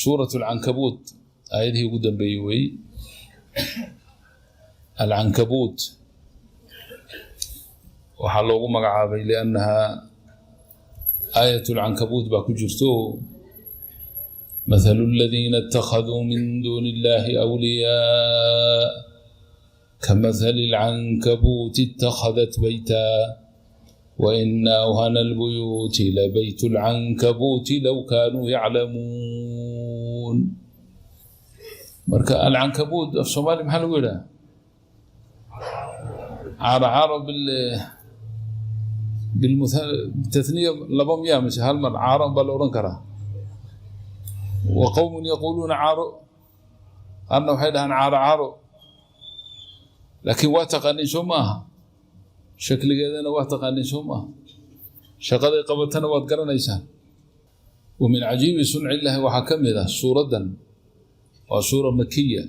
Suurat Alcankabuut aayadihii ugu dambeeyey weeye. Alcankabuut waxaa loogu magacaabay liannaha aayat alcankabuut baa ku jirto: mathalu aladiina ittakhaduu min duuni illahi awliyaa kamathali alcankabuuti ittakhadat bayta waina awhana albuyuuti labaytu alcankabuuti low kaanuu yaclamuun. Marka alcankabuut af Soomaali maxaa lagu yidhaha? Caaro, caaro biltathniya laba miyaa mise hal mar caaro baa la odhan karaa? Wa qowmun yaquuluuna caaro, qaarna waxay dhahaan caaro caaro, laakiin waa taqaanin, soo ma aha? Shakligeedana waa taqaanin, soo maaha? Shaqaday qabatana waad garanaysaan. Wa min cajiibi sunci illaahi waxaa ka mid ah suuraddan waa suura makiya.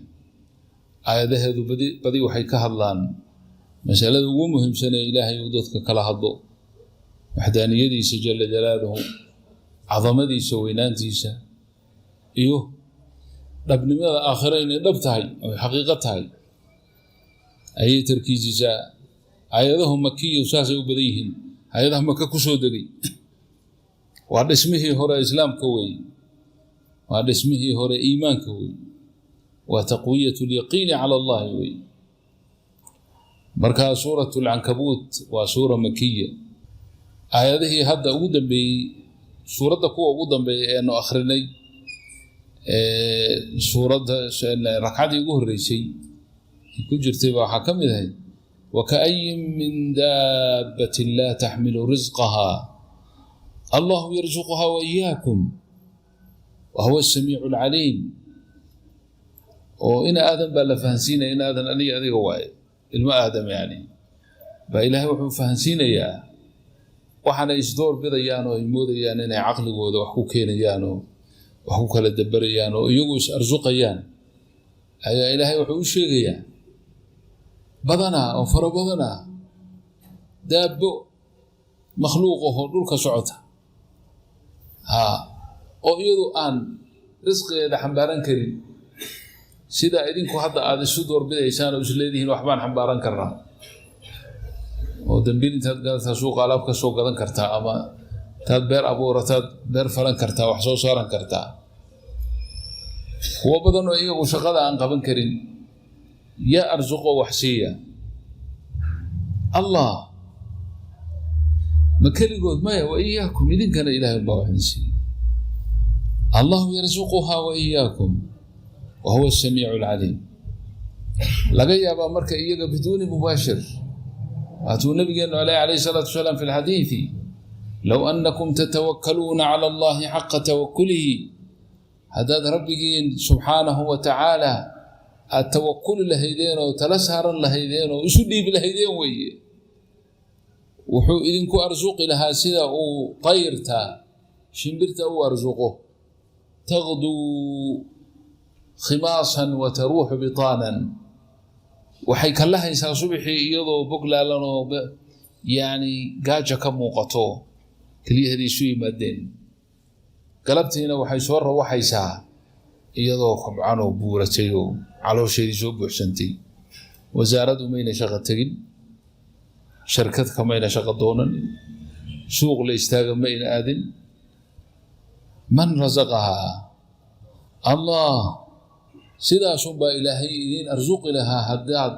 Aayadaheedu badi badi waxay ka hadlaan masalada ugu muhiimsan ee Ilaahay uu dadka kala hadlo: waxdaaniyadiisa jala jalaaluhu, cadamadiisa, weynaantiisa iyo dhabnimada aakhiro inay dhab tahay oy xaqiiqo tahay ayay tarkiisisaa. Aayadahu makiyu saasay u badan yihiin. Aayadaha Maka ku soo degay waa dhismihii hore islaamka weeye, waa dhismihii hore iimaanka weeye, waa taqwiyat alyaqiini cala Allahi weeye. Markaa Suurat Alcankabuut waa suura makiya. Aayadihii hadda ugu dambeeyey suuradda, kuwa ugu dambeeya eenu akhrinay suuradda ragcaddii ugu horreysay ku jirtay ba waxaa ka mid ahayd: wakaayin min daabbatin laa taxmilu risqaha allahu yarzuquha wa iyaakum wa huwa asamiicu alcaliim. Oo ina Aadan baa la fahansiinaya, ina Aadan aniga adiga waaye, ilmo Aadam yani baa Ilaahay wuxuu fahansiinayaa waxaanay isdoor bidayaan oo ay moodayaan inay caqligooda wax ku keenayaan oo wax ku kala dabarayaan oo iyagu is arsuqayaan. Ayaa Ilaahay wuxuu u sheegayaa badanaa oo fara badanaa daabbo makhluuq ahoo dhulka socota ha oo iyadu aan risqigeeda xambaaran karin, sidaa idinku hadda aada isu doorbidaysaan oo isleedihiin waxbaan xambaaran karnaa oo dambiil intaad gadataa suuqa alaab ka soo gadan kartaa, ama intaad beer abuurataad beer falan kartaa, wax soo saaran kartaa. Kuwo badan oo iyagu shaqada aan qaban karin yaa arsuqo wax siiya? Allah. Ma keligood? Maya, wa iyaakum, idinkana Ilahay baa wax idin siiya. Allahu yarsuquhaa wa iyaakum wa huwa asamiicu alcaliim. Laga yaabaa marka iyaga biduuni mubaashir waatuu nabigeenu aleh calayhi salaatu wasalaam fi lxadiidi: low annakum tatawakkaluuna cala Allahi xaqa tawakulihi, haddaad Rabbigiin subxaanahu wa tacaala aad tawakuli lahaydeen oo tala saaran lahaydeen oo isu dhiibi lahaydeen weeye, wuxuu idinku arsuqi lahaa sida uu tayrta, shimbirta u arsuqo: taqduu khimaasan wa taruuxu bitaanan. Waxay kalahaysaa subaxii iyadoo boglaalan oo yani gaaja ka muuqato, keliyaheeda isu yimaadeen. Galabtiina waxay soo rawaxaysaa iyadoo kobcan oo buuratay oo caloosheedii soo buuxsantay. Wasaaradu mayna shaqo tegin, sharkad kamayna shaqo doonan, suuq la istaaga mayna aadin. Man rasaqahaa? Allah. Sidaasunbaa Ilaahay idiin arsuqi lahaa haddaad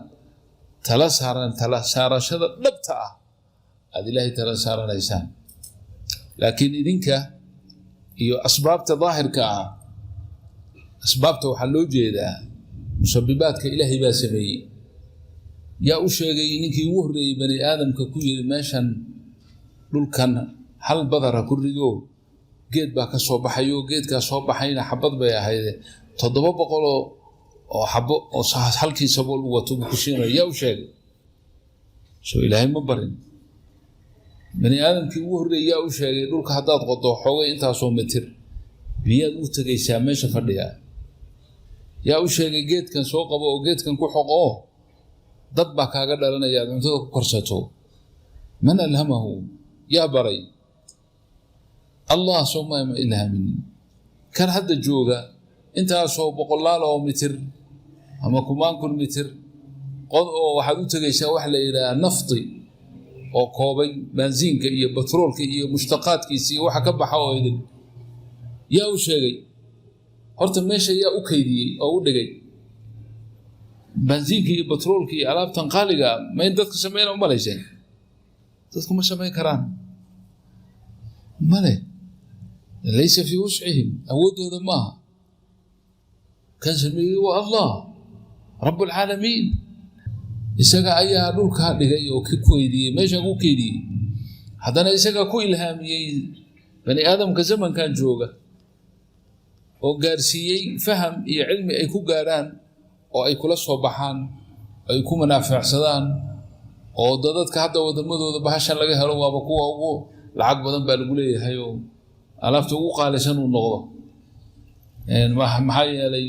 tala saaran, tala saarashada dhabta ah aada Ilaahay tala saaranaysaan. Laakiin idinka iyo asbaabta daahirka ah, asbaabta waxaa loo jeedaa musabibaadka Ilaahay baa sameeyey. Yaa u sheegay ninkii ugu horreeyey bani aadamka ku yiri meeshan dhulkan hal badara ku rido, geed baa ka soo baxayo, geedkaa soo baxayna xabad bay ahayde 700 oo xabo oo halkii sabool u wato buu ku siinaya? Yaa u sheegay? Soo Ilaahay ma barin? Bani aadamkii ugu horreeyey yaa u sheegay dhulka haddaad qodo xoogay intaasoo mitir biyaad u tegaysaa meesha fadhiya? Yaa u sheegay geedkan soo qabo oo geedkan ku xoqoo, dab baa kaaga dhalanaya aad cuntada ku korsato? Man alhamahu? Yaa baray? Allah. Soo ma ilhaamin kan hadda jooga? Intaasoo boqolaal oo mitir ama kumaan kun mitir qod oo waxaad u tegaysaa wax la yidhaha nafti oo koobay baansiinka iyo batroolka iyo mushtaqaadkiisa iyo waxa ka baxa oo idin. Yaa u sheegay horta meesha? Yaa u kaydiyey oo u dhigay baansiinka iyo batroolka iyo alaabtan qaaliga? Ma in dadka sameyna u malayseen? Dadku ma samayn karaan, male, laysa fii wuscihim, awooddooda maaha. Kan sameeyey waa Allah rabb alcaalamiin. Isaga ayaa dhulkaa dhigay oo ku keydiyey, meeshaa ku keydiyey. Haddana isaga ku ilhaamiyey bani aadamka zamankan jooga oo gaarsiiyey faham iyo cilmi ay ku gaadhaan oo ay kula soo baxaan, ay ku manaaficsadaan. Oo dadadka hadda wadamadooda bahashan laga helo waaba kuwa ugu lacag badan baa lagu leeyahay, oo alaabta ugu qaalisan uu noqdo. Maxaa yeelay,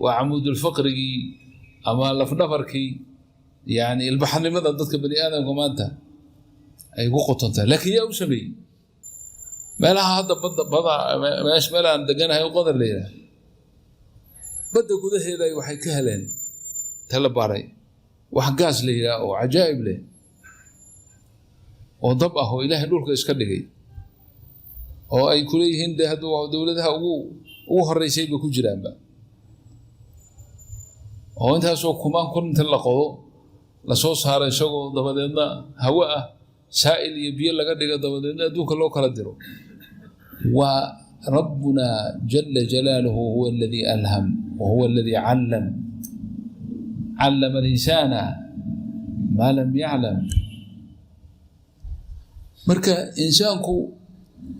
waa camuudulfaqrigii ama lafdhabarkii, yani ilbaxnimada dadka bani aadamka maanta ay ku qotontahay. Laakiin yaa u sameeyey? Meelaha hadda badda bada, meelaan deganahay oo Qadar la yidhaha, badda gudaheeda ay waxay ka heleen, tala baaray, wax gaas la yidhaha oo cajaa'ib leh oo dab ah oo Ilaahay dhulka iska dhigay, oo ay kuleeyihiin dee hadda dowladaha ugu horeysay bay ku jiraanba, oo intaasoo kumaan kun inta la qodo lasoo saaro, isagoo dabadeedna hawo ah, saa'il iyo biyo laga dhigo, dabadeedna adduunka loo kala diro. Waa rabbuna jala jalaaluhu, huwa aladii alham wa huwa aladii callam, callama alinsaana maa lam yaclam. Marka insaanku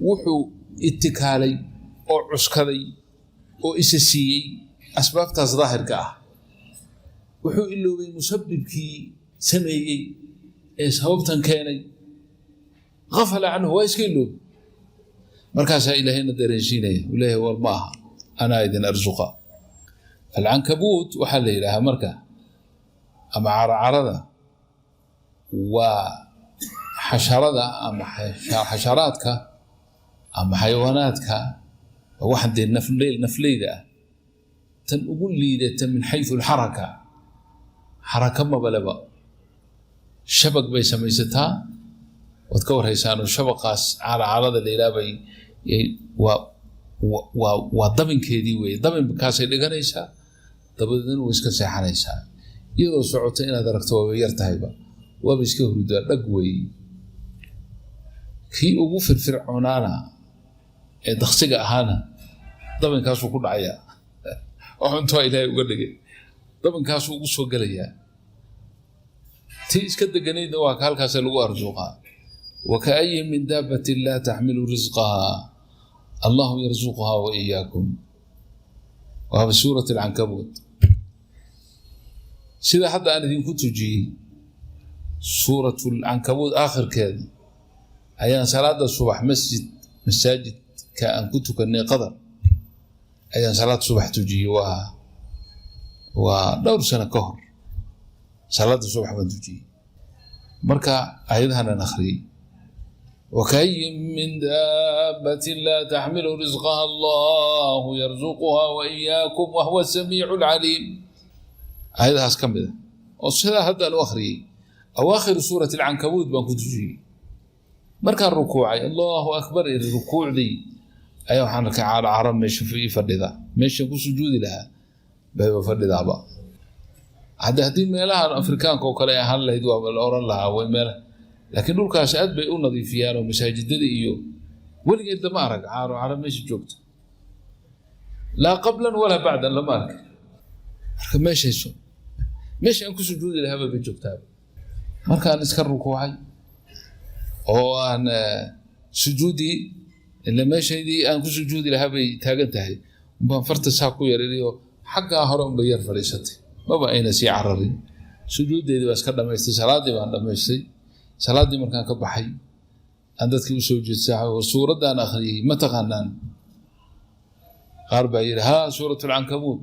wuxuu itikaalay oo cuskaday oo isa siiyey asbaabtaas daahirka ah. Wuxuu iloobay musabibkii sameeyey ee sababtan keenay. Gafala canhu, waa iska iloobay. Markaasaa Ilaahayna dareensiinaya, uu leeyahay: "War ma aha, anaa idin arsuqa." Alcankabuut waxaa la yidhaahaa marka, ama caracarada, waa xasharada ama xasharaadka ama xayawaanaadka, waxa dee nafleyda ah tan ugu liidata min xayثu alxaraka. Xaraka mabaleba. Shabag bay samaysataa, waad ka warhaysaano. Shabaqaas caracarada la yidhaha bay waa dabinkeedii weeye. Dabinkaasay dhiganaysaa, dabadeedna way iska seexanaysaa. Iyadoo socota inaad aragto waaba yar tahayba, waaba iska hurdaa, dhag weeye. Kii ugu firfircoonaana ee daksiga ahaana dabinkaasuu ku dhacayaa, oo cuntoa Ilaahay uga dhigay, dabinkaasuu ugu soo gelayaa. Tii iska deganaydna waa ka halkaasa lagu arsuuqaa. Wakaayin min daabatin laa taxmilu risqaha allahu yarsuquhaa wa iyaakum. Waaba suurat alcankabuut. Sida hadda aan idinku tujiyey suurat alcankabuut aakhirkeeda ayaan salaada subax masjid, masaajidka aan ku tukanay Qadar, ayaan salaad subax tujiyey. Waa dhowr sano ka hor. Salaada subax baan tujiyey, marka ayadahanan akhriyey: wakaayin min daabatin laa taxmilu risqaha allahu yarzuquha wa iyaakum wahuwa samiicu alcaliim. Ayadahaas ka mid a oo sidaa haddaan u akhriyey awaakhiru suurati alcankabuut baan ku tujiyey. Markaan rukuucay, Allahu akbar iri, rukuucdii ayaa waxaan arkay caaro meesha ii fadhida, meeshan ku sujuudi lahaa bayba fadhidaaba. Hadde haddii meelahan Afrikaanka oo kale ay ahaan lahayd, waaba la oran lahaa way meela, laakiin dhulkaas aad bay u nadiifiyaan oo masaajidada iyo weligeed lama arag caaro caro meesha joogta, laa qablan walaa bacdan lama arag. Marka meeshayso, meesha aan ku sujuudi lahaaba bay joogtaaba. Markaan iska rukuucay oo aan sujuudii, ila meeshaydii aan ku sujuudi lahaa bay taagan tahay, umbaan farta saa ku yaririyo, xaggaa hore unbay yar fadhiisatay, maba ayna sii cararin. Sujuuddeedii baa iska dhamaystay, salaaddii baan dhamaystay. Salaaddii markaan ka baxay aan dadkii usoo jeedsa: "Suuraddaan akhriyey ma taqaanaan?" Qaar baa yidhi: "Haa, suurat alcankabuut."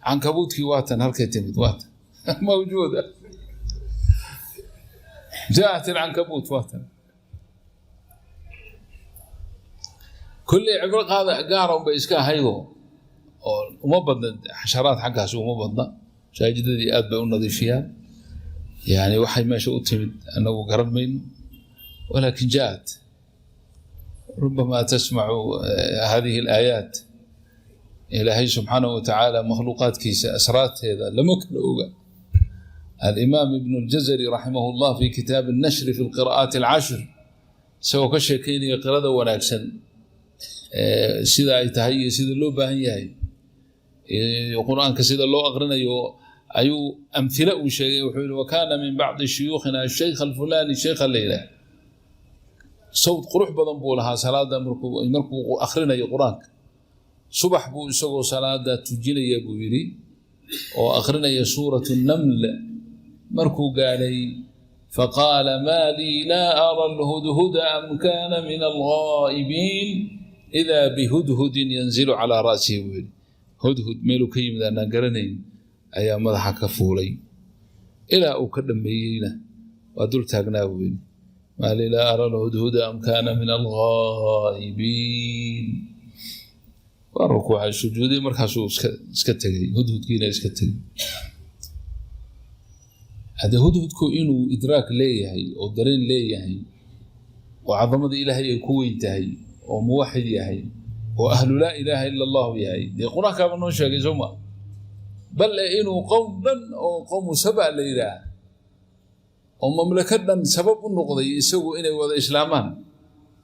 Cankabuutkii waatan, halkay timid waatan, mawjuuda, jaat alcankabuut waatan. Kolley cibro qaada gaara unbay iska ahaydoo. Oo uma badna xasharaad xaggaasi, uma badna. Masaajidadii aad bay u nadiifiyaan. Yani waxay meesha u timid anagu garan mayno, ولكن جاءت ربما تسمع هذه الآيات. Ilaahay subxaanahu watacaala makhluuqaadkiisa asraarteeda lama kala oga. Alimaam Ibn Ljazari رحمه الله في كتاب النشر في القراءات العشر, isagoo ka sheekeynaya qirada wanaagsan sida ay tahay iyo sida loo baahan yahay, Qur-aanka sida loo aqrinayo, ayuu amhila uu sheegay. Wuxuu yihi: وكان من بعض شيوخنا الشيخ الفلاني, sheekha la yidhaah, sawd qurux badan buu lahaa salaada markuu akhrinayo Qur-aanka. Subax buu isagoo salaada tujinaya, buu yidhi, oo akhrinaya سورة النمل, markuu gaadhay فقال: ما لي لا أرى الهدهد أم كان من الغائبين؟ إذا بهدهد ينزل على رأسه, buu yidhi. Hudhud meeluu ka yimid aanaan garanayn ayaa madaxa ka fuulay, ilaa uu ka dhammeeyeyna waa dul taagnaa, buu yidhi. ما لي لا أرى الهدهد أم كان من الغائبين. Waa rukuucay, sujuuday, markaasuu iska tegey, hudhudkiina iska tegey. Hadde hudhudku inuu idraak leeyahay oo dareen leeyahay oo cadamada Ilaahay ay ku weyn tahay oo muwaxid yahay oo أهل لا إله إلا الله yahay, dee Qur-aankaaba noo sheegay, soo ma? Bal inuu qowm dhan oo qowmu Saba la yidhaah oo mamlako dhan sabab u noqday isagu inay wada islaamaan,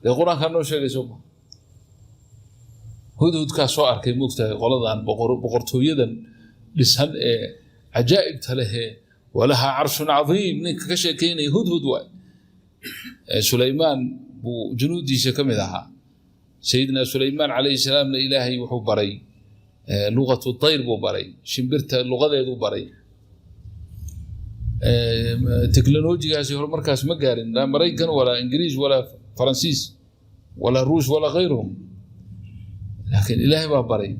dee Qur-aankaa noo sheegay, soo ma? Hudhudkaa soo arkay, moogtahay, qoladan boqortooyadan dhisan ee cajaa'ibta lehee ولها عرش عظيم. Ninka ka sheekeynaya Hudhud waay. Sulaymaan buu junuuddiisa ka mid ahaa. Sayidina Sulaymaan calayhi salaamna Ilaahay wuxuu baray لغة الطير buu baray, shimbirta luqadeeduu baray. Teknolojigaasi horumarkaas ma gaarin, laa Maraykan walaa Ingiriis walaa Faransiis walaa Ruush walaa غيرهم, laakiin Ilaahay baa baray.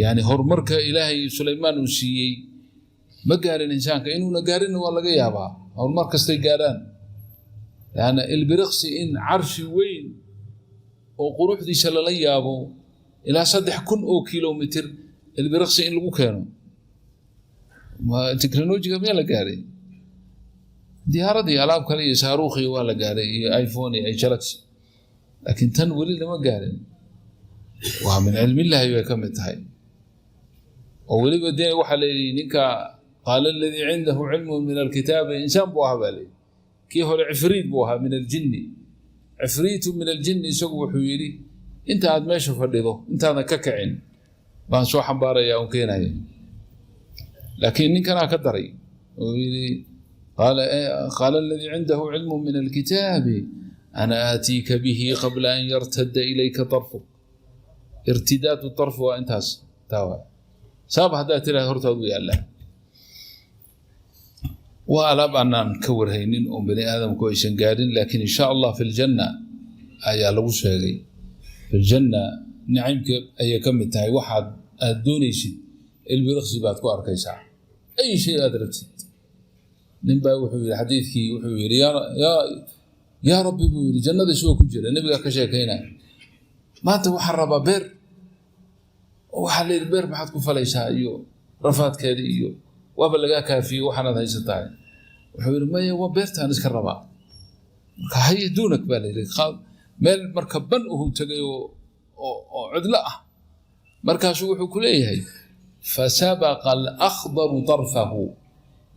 Yani horumarka Ilaahay Sulaymaan uu siiyey ma gaarin insaanka, inuuna gaarinna waa laga yaabaa horumar kastay gaarhaan. Yani ilbiriqsi in carshi weyn oo quruxdiisa lala yaabo ilaa 3000 oo kilomitir ilbiriqsi in lagu keeno, teknolojiga miyaa la gaaray? Diyaaradii, alaab kale iyo saaruukhii waa la gaaray, iyo iPhone iyo Galaxy, laakiin tan weli lama gaarin. Waa من علم الله bay ka mid tahay. Oo weliba dee waxaa la yidhi ninka قال الذي عنده علم من الكتاب, insaan buu ahaa baa layidhi. Kii hore cifriit buu ahaa من الجن, عفريت من الجن. Isagu wuxuu yidhi: inta aad meesha fadhido, intaadan ka kicin baan soo xambaaraya un keenaya. Laakiin ninkanaa ka daray oo yidhi: قال الذي عنده علم من الكتاب أنا آتيك به قبل أن يرتد إليك طرفك. ارتداد الطرف waa intaas taa saaba haddaad tiraahda hortaadu yaallaa. Waa alaab aanaan ka warhaynin oo bani aadamku aysan gaarin, laakiin إن شاء الله في الجنة ayaa lagu sheegay. في الجنة naciimka ayay ka mid tahay. Waxaad aad doonaysid ilbiriqsi baad ku arkaysaa, ay shay aad rabtid. Nin baa wuxuu yidhi, xadiidkii wuxuu yidhi: Yaa Rabbi, buu yidhi, jannada isagoo ku jira nebigaa ka sheekaynaya, maanta waxaan rabaa beer. Waxaa la yidhi: beer maxaad ku falaysaa iyo rafaadkeeda iyo waaba lagaa kaafiyey waxaanaad haysatahay? Wuxuu yidhi: maya, waa beertaan iska rabaa. Marka haye duunak baa la yidhi. Meel marka ban uhu tegay oo cidlo ah, markaasuu wuxuu ku leeyahay: فسبق الأخضر طرفه.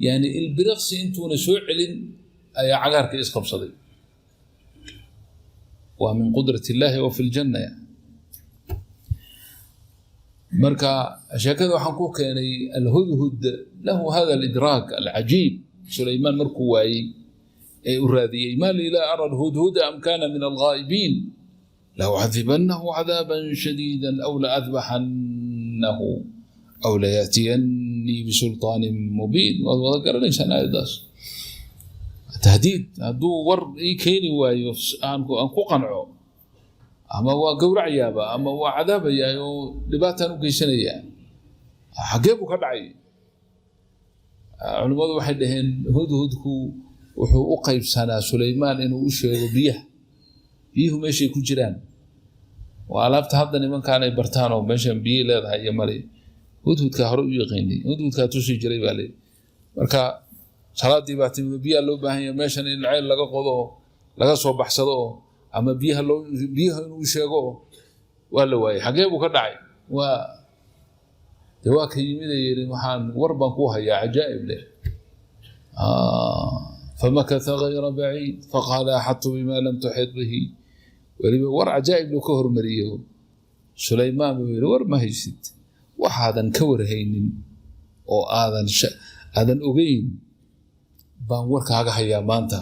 Yani ilbiriqsi intuuna soo celin ayaa cagaarka isqabsaday. Waa من قدرة الله وفي الجنة. Marka sheekada waxaan ku keenay alhudhud له هذا الإدراك العجيب. Sulaymaan markuu waayey ee u raadiyey: ما لي لا أرى الهدهد أم كان من الغائبين لأعذبنه عذابا شديدا أو لأذبحنه أو ليأتيني بسلطان مبين. Waad wada garanaysaan aayaddaas. Tahdiid, hadduu war ii keeni waayo aan ku qanco, ama waa gowracayaaba ama waa cadaabayaa oo dhibaataan u geysanayaa. Xaggee buu ka dhacay? Culimmadu waxay dhaheen hudhudku wuxuu u qaybsanaa Sulaymaan inuu u sheego biyaha, biyuhu meeshay ku jiraan. Waa alaabta hadda nimankaan ay bartaan oo meeshan biyey leedahay iyo male. Hudhudkaa hore u yaqiinay, hudhudkaa tusi jiray baa layidhi. Marka salaadii baa timi, biyaa loo baahan yahay meeshan in ceel laga qodo oo laga soo baxsado oo ama biyaha loo biyaha inuu sheego oo waa la waayey. Xagee buu ka dhacay? Waa de waa ka yimid ee yidhi, waxaan war baan kuu hayaa cajaa'ib leh. Famakatha gayra baciid faqaala axadtu bima lam tuxit bihi. Weliba war cajaa'ib luu ka hormariyo. Sulaymaan buu yidhi, war ma haysid, waxaadan ka warhaynin oo aadan ogeyn baan warkaaga hayaa maanta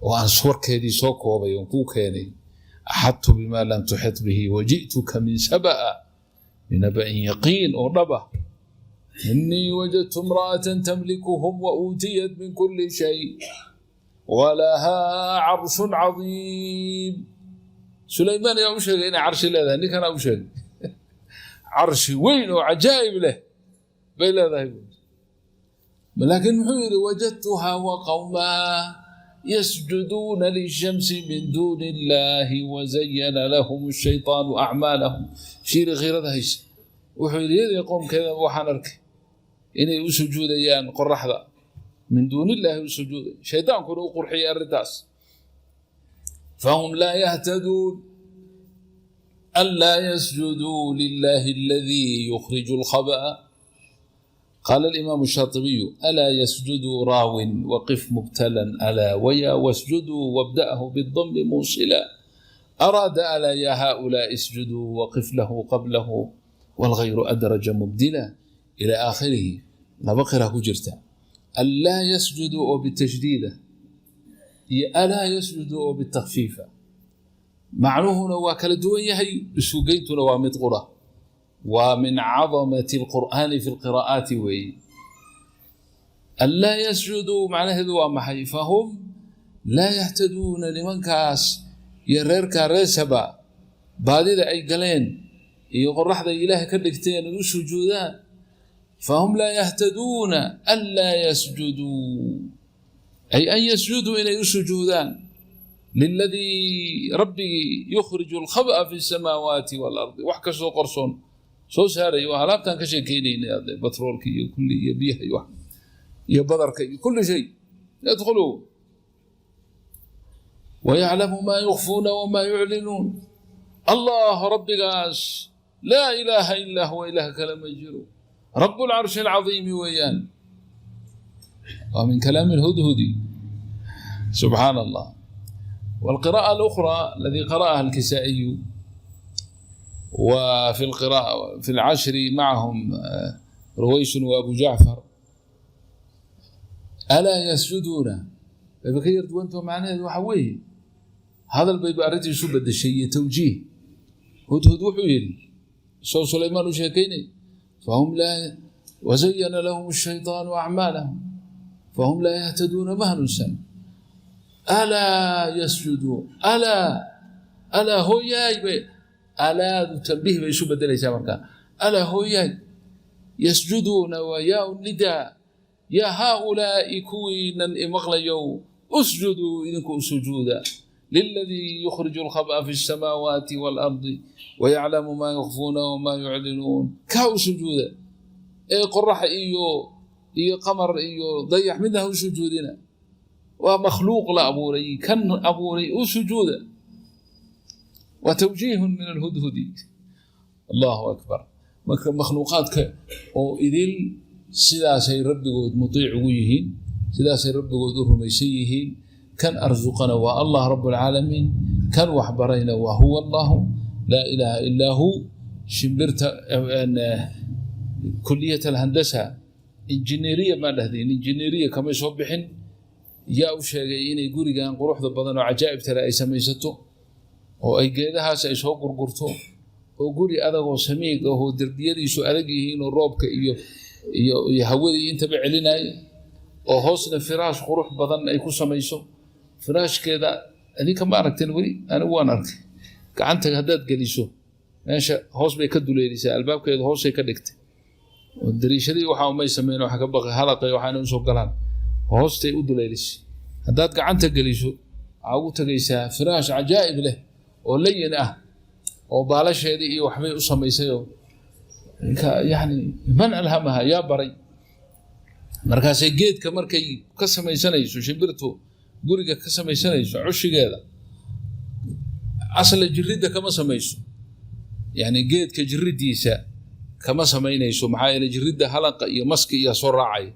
oo aan warkeedii soo koobay oon kuu keenay. Axadtu bima lam tuxit bihi waji'tuka min saba'a binaba'in yaqiin oo dhaba. Inii wajadtu imra'atan tamlikuhum wa uutiyat min kulli shay walahaa carshun cadiim. Sulaymaan ayaa u sheegay inay carshi leedahay. Ninkanaa u sheegay, carshi weyn oo cajaa'ib leh bay leedahay. Laakiin muxuu yidhi? Wajadtuhaa wa qawmaha yasjuduuna lishamsi min duuni illaahi wazayana lahum shaytaanu acmaalahum. Shiiri khiirada haysa. Wuxuu yidhi, iyadii qoomkeeda waxaan arkay inay u sujuudayaan qoraxda, min duuni illaahi u sujuuday, shaydaankuna u qurxiyay arrintaas. Fahum laa yahtaduun anlaa yasjuduu lilahi aladii yukhriju alkhaba'a. Qaala alimaamu shaatibiyu, alaa yasjuduu raawin waqif mubtalan alaa waya wasjuduu wabda'hu bidami muusila araada alaa ya haؤulaaءi isjuduu waqif lahu qablahu wاlغayru adraja mubdila ila aakhirihi. Laba qira ku jirta: anlaa yasjuduu oo bitashdiida iyo alaa yasjuduu oo bitakfiifa. Macnuhuna waa kala duwan yahay, isugeyntuna waa mid qura. Waa min cadamati alqur'aani fi lqiraa'aati weeye. Anlaa yasjuduu macnaheedu waa maxay? Fahum laa yahtaduuna. Nimankaas iyo reerkaa reer Saba baadida ay galeen iyo qoraxday Ilaahay ka dhigteen u sujuudaan. Fahum laa yahtaduuna anlaa yasjuduu, ay an yasjuduu, inay u sujuudaan, liladii, rabbigii, yukhriju alkhab'a fi samaawaati waalardi, wax kastoo qarsoon soo saaray. Waa alaabtaan ka sheekeynayna, batroolka iyo kulli iyo biyaha iyo wax iyo badarka iyo kulli shay yadkhulu. Wayaclamu maa yukhfuuna wamaa yuclinuun. Allah rabbigaas laa ilaaha ilaa huwa, ilaah kale ma jiro, rabu lcarshi alcadiimi weeyaan. Waa min kalaami alhudhudi, subxaan Allah. والقراءة الأخرى الذي قرأها الكسائي وفي القراءة في العشر معهم رويش وأبو جعفر، ألا يسجدون bayba ka yar duwantao. Macnaheedu waxa weeye, hadal bayba arrintii isu bedeshay iyo tawjiih. Hudhud wuxuu yidhi, isagoo Sulaymaan u sheekaynay, fahum laa wazayana lahum ashaytaanu acmaalahum fahum laa yahtaduuna, ma hanuunsan. Alaa yasjuduu, alaa, alaa hooyaay bay, alaadu tanbiih bay isu bedelaysaa. Markaa alaa hooyaay, yasjuduuna waa yaa nidaa, yaa haaulaa'i, kuwiinan imaqlayow, usjuduu, idinku u sujuuda, liladii yukhriju alkhab'a fi الsamaawaati waalardi wayaclamu maa yukhfuuna wamaa yuclinuun. Kaa u sujuuda ee qorax iyo qamar iyo dayax midna ha u sujuudina, waa makhluuq la abuuray, kan abuuray u sujuuda. Waa tawjiihun min alhudhudi. Allahu akbar. Marka makhluuqaadka oo idil sidaasay rabbigood mutiic ugu yihiin, sidaasay rabbigood u rumaysan yihiin. Kan arsuqana waa Allah rabb alcaalamiin, kan waxbarayna waa huwa Allahu laa ilaaha ilaa hu. Shimbirta kuliyat alhandasa injineeriya maa dhahdeen, injineeriya kamay soo bixin. Yaa u sheegay inay gurigan quruxda badan oo cajaa'ibtale ay samaysato oo ay geedahaas ay soo gurgurto oo guri adagoo samiig ahoo derbiyadiisu adag yihiin oo roobka iyo hawadii intaba celinaya, oo hoosna firaash qurux badan ay ku samayso? Firaashkeeda adinka ma aragteen weli? Anigu waan arkay. Gacanta haddaad geliso meesha hoos bay ka duleelisaa, albaabkeeda hoosay ka dhigtay oo dariishadii waxa umay sameyn, waxa ka baqay halaqay waxaana usoo galaan, hoostay u duleelisay. Haddaad gacanta geliso waxaa ugu tegaysaa firaash cajaa'ib leh oo layin ah. Oo baalasheedii iyo waxbay u samaysayoo, yani, man alhamaha? Yaa baray? Markaasay geedka markay ka samaysanayso shimbirtu guriga ka samaysanayso cushigeeda, asla jiridda kama samayso, yani geedka jiridiisa kama samaynayso. Maxaa yeele, jiridda halaqa iyo maska iyo soo raacaya.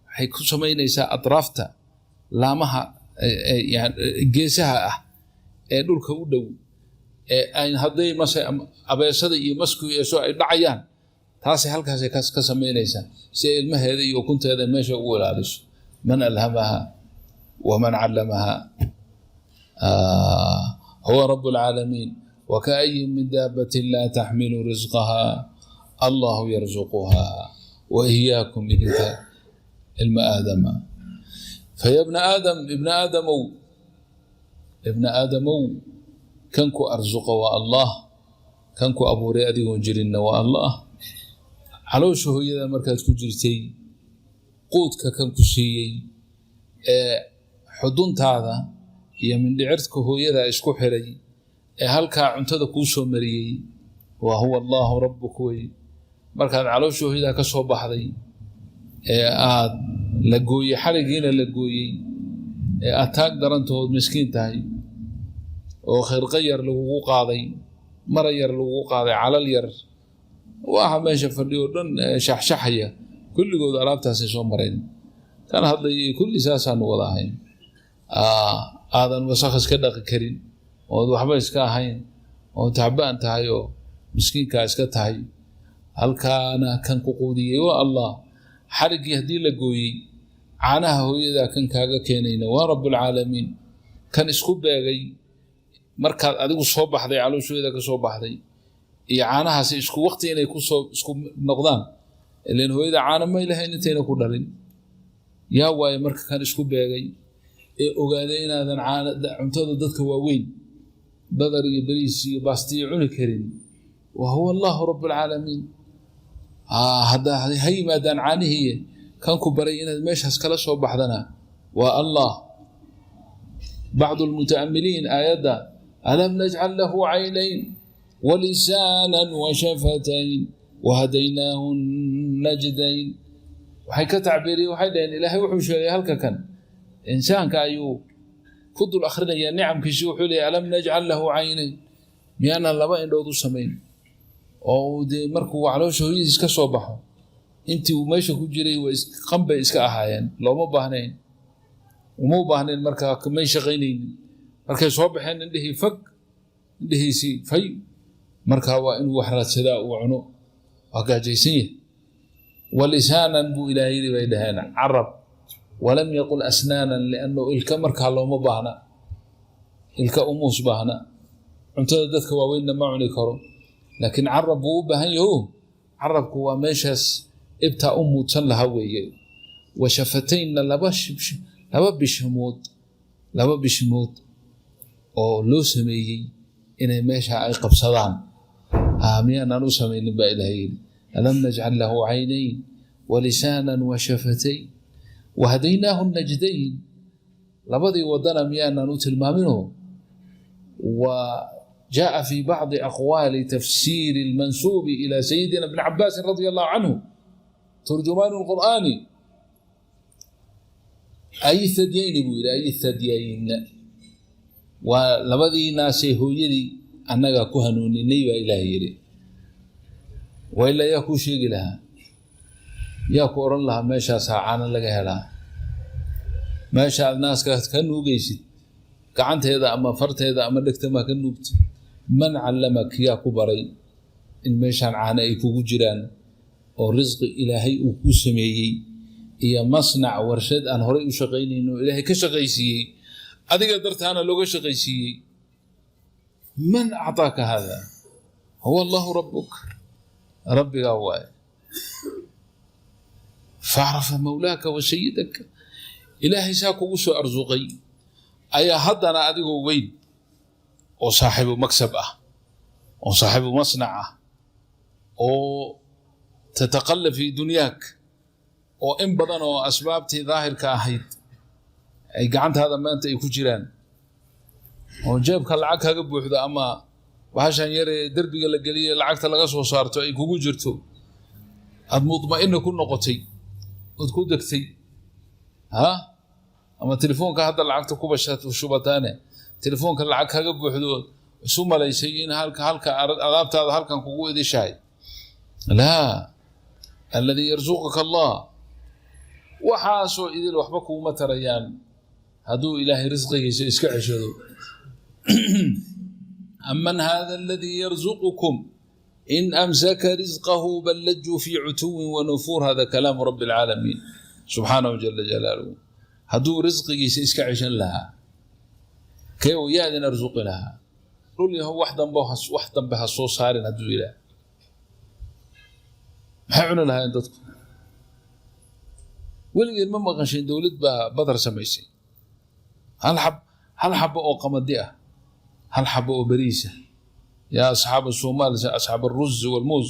Waxay ku samaynaysaa atraafta laamaha geesaha ah ee dhulka u dhow, ee ay hadday mase abeesada iyo masku soo ay dhacayaan, taasay halkaasay ka samaynaysaa si ay ilmaheeda iyo ukunteeda meesha ugu ilaaliso. Man alhamaha waman callamaha? Huwa rabb alcaalamiin. Wakaayin min daabatin laa taxmilu risqaha allahu yarzuquha wa iyaakum, idinka ilma aadama. Faya bna aadam, ibna aadamow, ibna aadamow, kan ku arsuqa waa Allah, kan ku abuuray adigoon jirinna waa Allah, caloosha hooyada markaad ku jirtay quudka kan ku siiyey ee xuduntaada iyo mindhicirka hooyada isku xiray ee halkaa cuntada kuu soo mariyey waa huwa Allahu rabbuk wey. Markaad caloosha hooyada ka soo baxday ee aad la gooyey, xarigiina la gooyey, ee aad taag darantahood miskiin tahay oo khirqo yar lagugu qaaday, mara yar lagugu qaaday, calal yar, waxa meesha fadhiyo dhan shaxshaxaya kulligood alaabtaasay soo mareen. Kan hadlayay kulli saasaanu wada ahayn. Aadan wasakh iska dhaqi karin, ood waxba iska ahayn, oo tacbaan tahay, oo miskiinkaa iska tahay, halkaana kan ku quudiyey waa Allah. Xariggii haddii la gooyey, caanaha hooyadaa kan kaaga keenayna waa rabbulcaalamiin. Kan isku beegay markaad adigu soo baxday, calooshooda ka soo baxday iyo caanahaasi isku waqti inay kusoo isku noqdaan, ilan hooyada caano may lahayn intayna ku dhalin. Yaa waaye marka kan isku beegay ee ogaaday inaadan caana, cuntada dadka waaweyn, badar iyo bariis iyo baastiyo cuni karin? Wa huwa Allahu rabbulcaalamiin. Hadda ha yimaadaan caanihiiye, kan ku baray inaad meeshaas kala soo baxdana waa Allah. Bacdu lmutaamiliin aayadda alam najcal lahu caynayn walisaanan washafatayn wahadaynaahu najdayn waxay ka tacbiiriyeen, waxay dhaheen Ilaahay wuxuu sheegay halka kan insaanka ayuu ku dul akhrinayaa nicamkiisi. Wuxuu leeyahy: alam najcal lahu caynayn, miyaanan laba indhood u samayn? Oo uu dee markuu caloosha hooyadiis ka soo baxo, intii uu meesha ku jiray way qanbay iska ahaayeen, looma baahnayn, uma u baahnayn, markaa may shaqaynaynin. Markay soo baxeen indhihii fag, indhihiisii fay, markaa waa inuu wax raadsadaa uu cuno, waa gaajaysan yahay. Walisaanan buu Ilaah yidhi, bay dhaheen, carab. Walam yaqul asnaanan, liannahu ilka markaa looma baahna, ilka umuus baahna, cuntada dadka waaweynna ma cuni karo, laakiin carab buu u baahan yaho. Carabku waa meeshaas ibtaa u muudsan lahaa weeye. Washafataynna laba bishimood, laba bishimood oo loo sameeyey inay meesha ay qabsadaan miyaanaan u samaynin, baa Ilaah yidhi. Alam najcal lahu caynayn walisaanan washafatayn wahadaynaahu najdayn, labadii wadana miyaanaan u tilmaaminoo? Wa jaءa fi bacdi aqwaali tafsiiri اlmansuubi ila sayidina bni cabaasin radia allahu canhu, turjumaan اlqur'aani, ay thadyayni buu yidhi, ay thadyayn, waa labadii naasee hooyadii annagaa ku hanuuninay, baa Ilaah yidhi. Waa ilaa yaa kuu sheegi lahaa? Yaa ku odhan lahaa meeshaasaa caano laga helaa, meesha aad naaska ka nuugaysid gacanteeda ama farteeda ama dhegtamaa ka nuugtid? Man callamak? Yaa ku baray in meeshaan caano ay kugu jiraan oo risqi Ilaahay uu kuu sameeyey iyo masnac, warshad aan horay u shaqaynayno Ilaahay ka shaqaysiiyey, adiga dartaana looga shaqaysiiyey? Man acطaaka hada? Huwa Allahu rabbuk, rabbigaa waaye. Facrafa mawlaaka wa sayidaka. Ilaahay saa kugu soo arsuqay ayaa haddana adigoo weyn oo saaxiibu maksab ah oo saaxiibu masnac ah oo tataqalla fi dunyaak oo in badan oo asbaabtii daahirka ahayd ay gacantaada maanta ay ku jiraan oo jeebka lacag kaga buuxdo ama Bahashan yaree derbiga la geliyey, lacagta laga soo saarto ay kugu jirto, aada mudma'ina ku noqotay ood ku degtay, ha ama telefoonka hadda lacagta ku shubataane, telefoonka lacag kaga buuxdo, isu malaysay in halka alaabtaada halkan kugu idishahay. Laa, alladii yarsuqaka Allah. Waxaasoo idil waxba kuuma tarayaan hadduu Ilaahay risqigiisa iska ceshado. Aman hada aladii yarzuqukum in amsaka risqahu bal lajuu fii cutuwin wanufuur. Hada kalaamu rabbi alcaalamiin subxaanahu jala jalaaluhu. Hadduu risqigiisa iska ceshan lahaa, kee uu yaa idin arsuqi lahaa? Dhul yahow, wax dambe ha soo saarin hadduu yidhaah, maxay cuni lahaayeen dadku? Weligeed ma maqashin dowlad baa badar samaysay? Hal xabo oo qamadi ah, hal xabo oo beriisa, yaa asxaab Somaal, asxaab aruz walmuuz,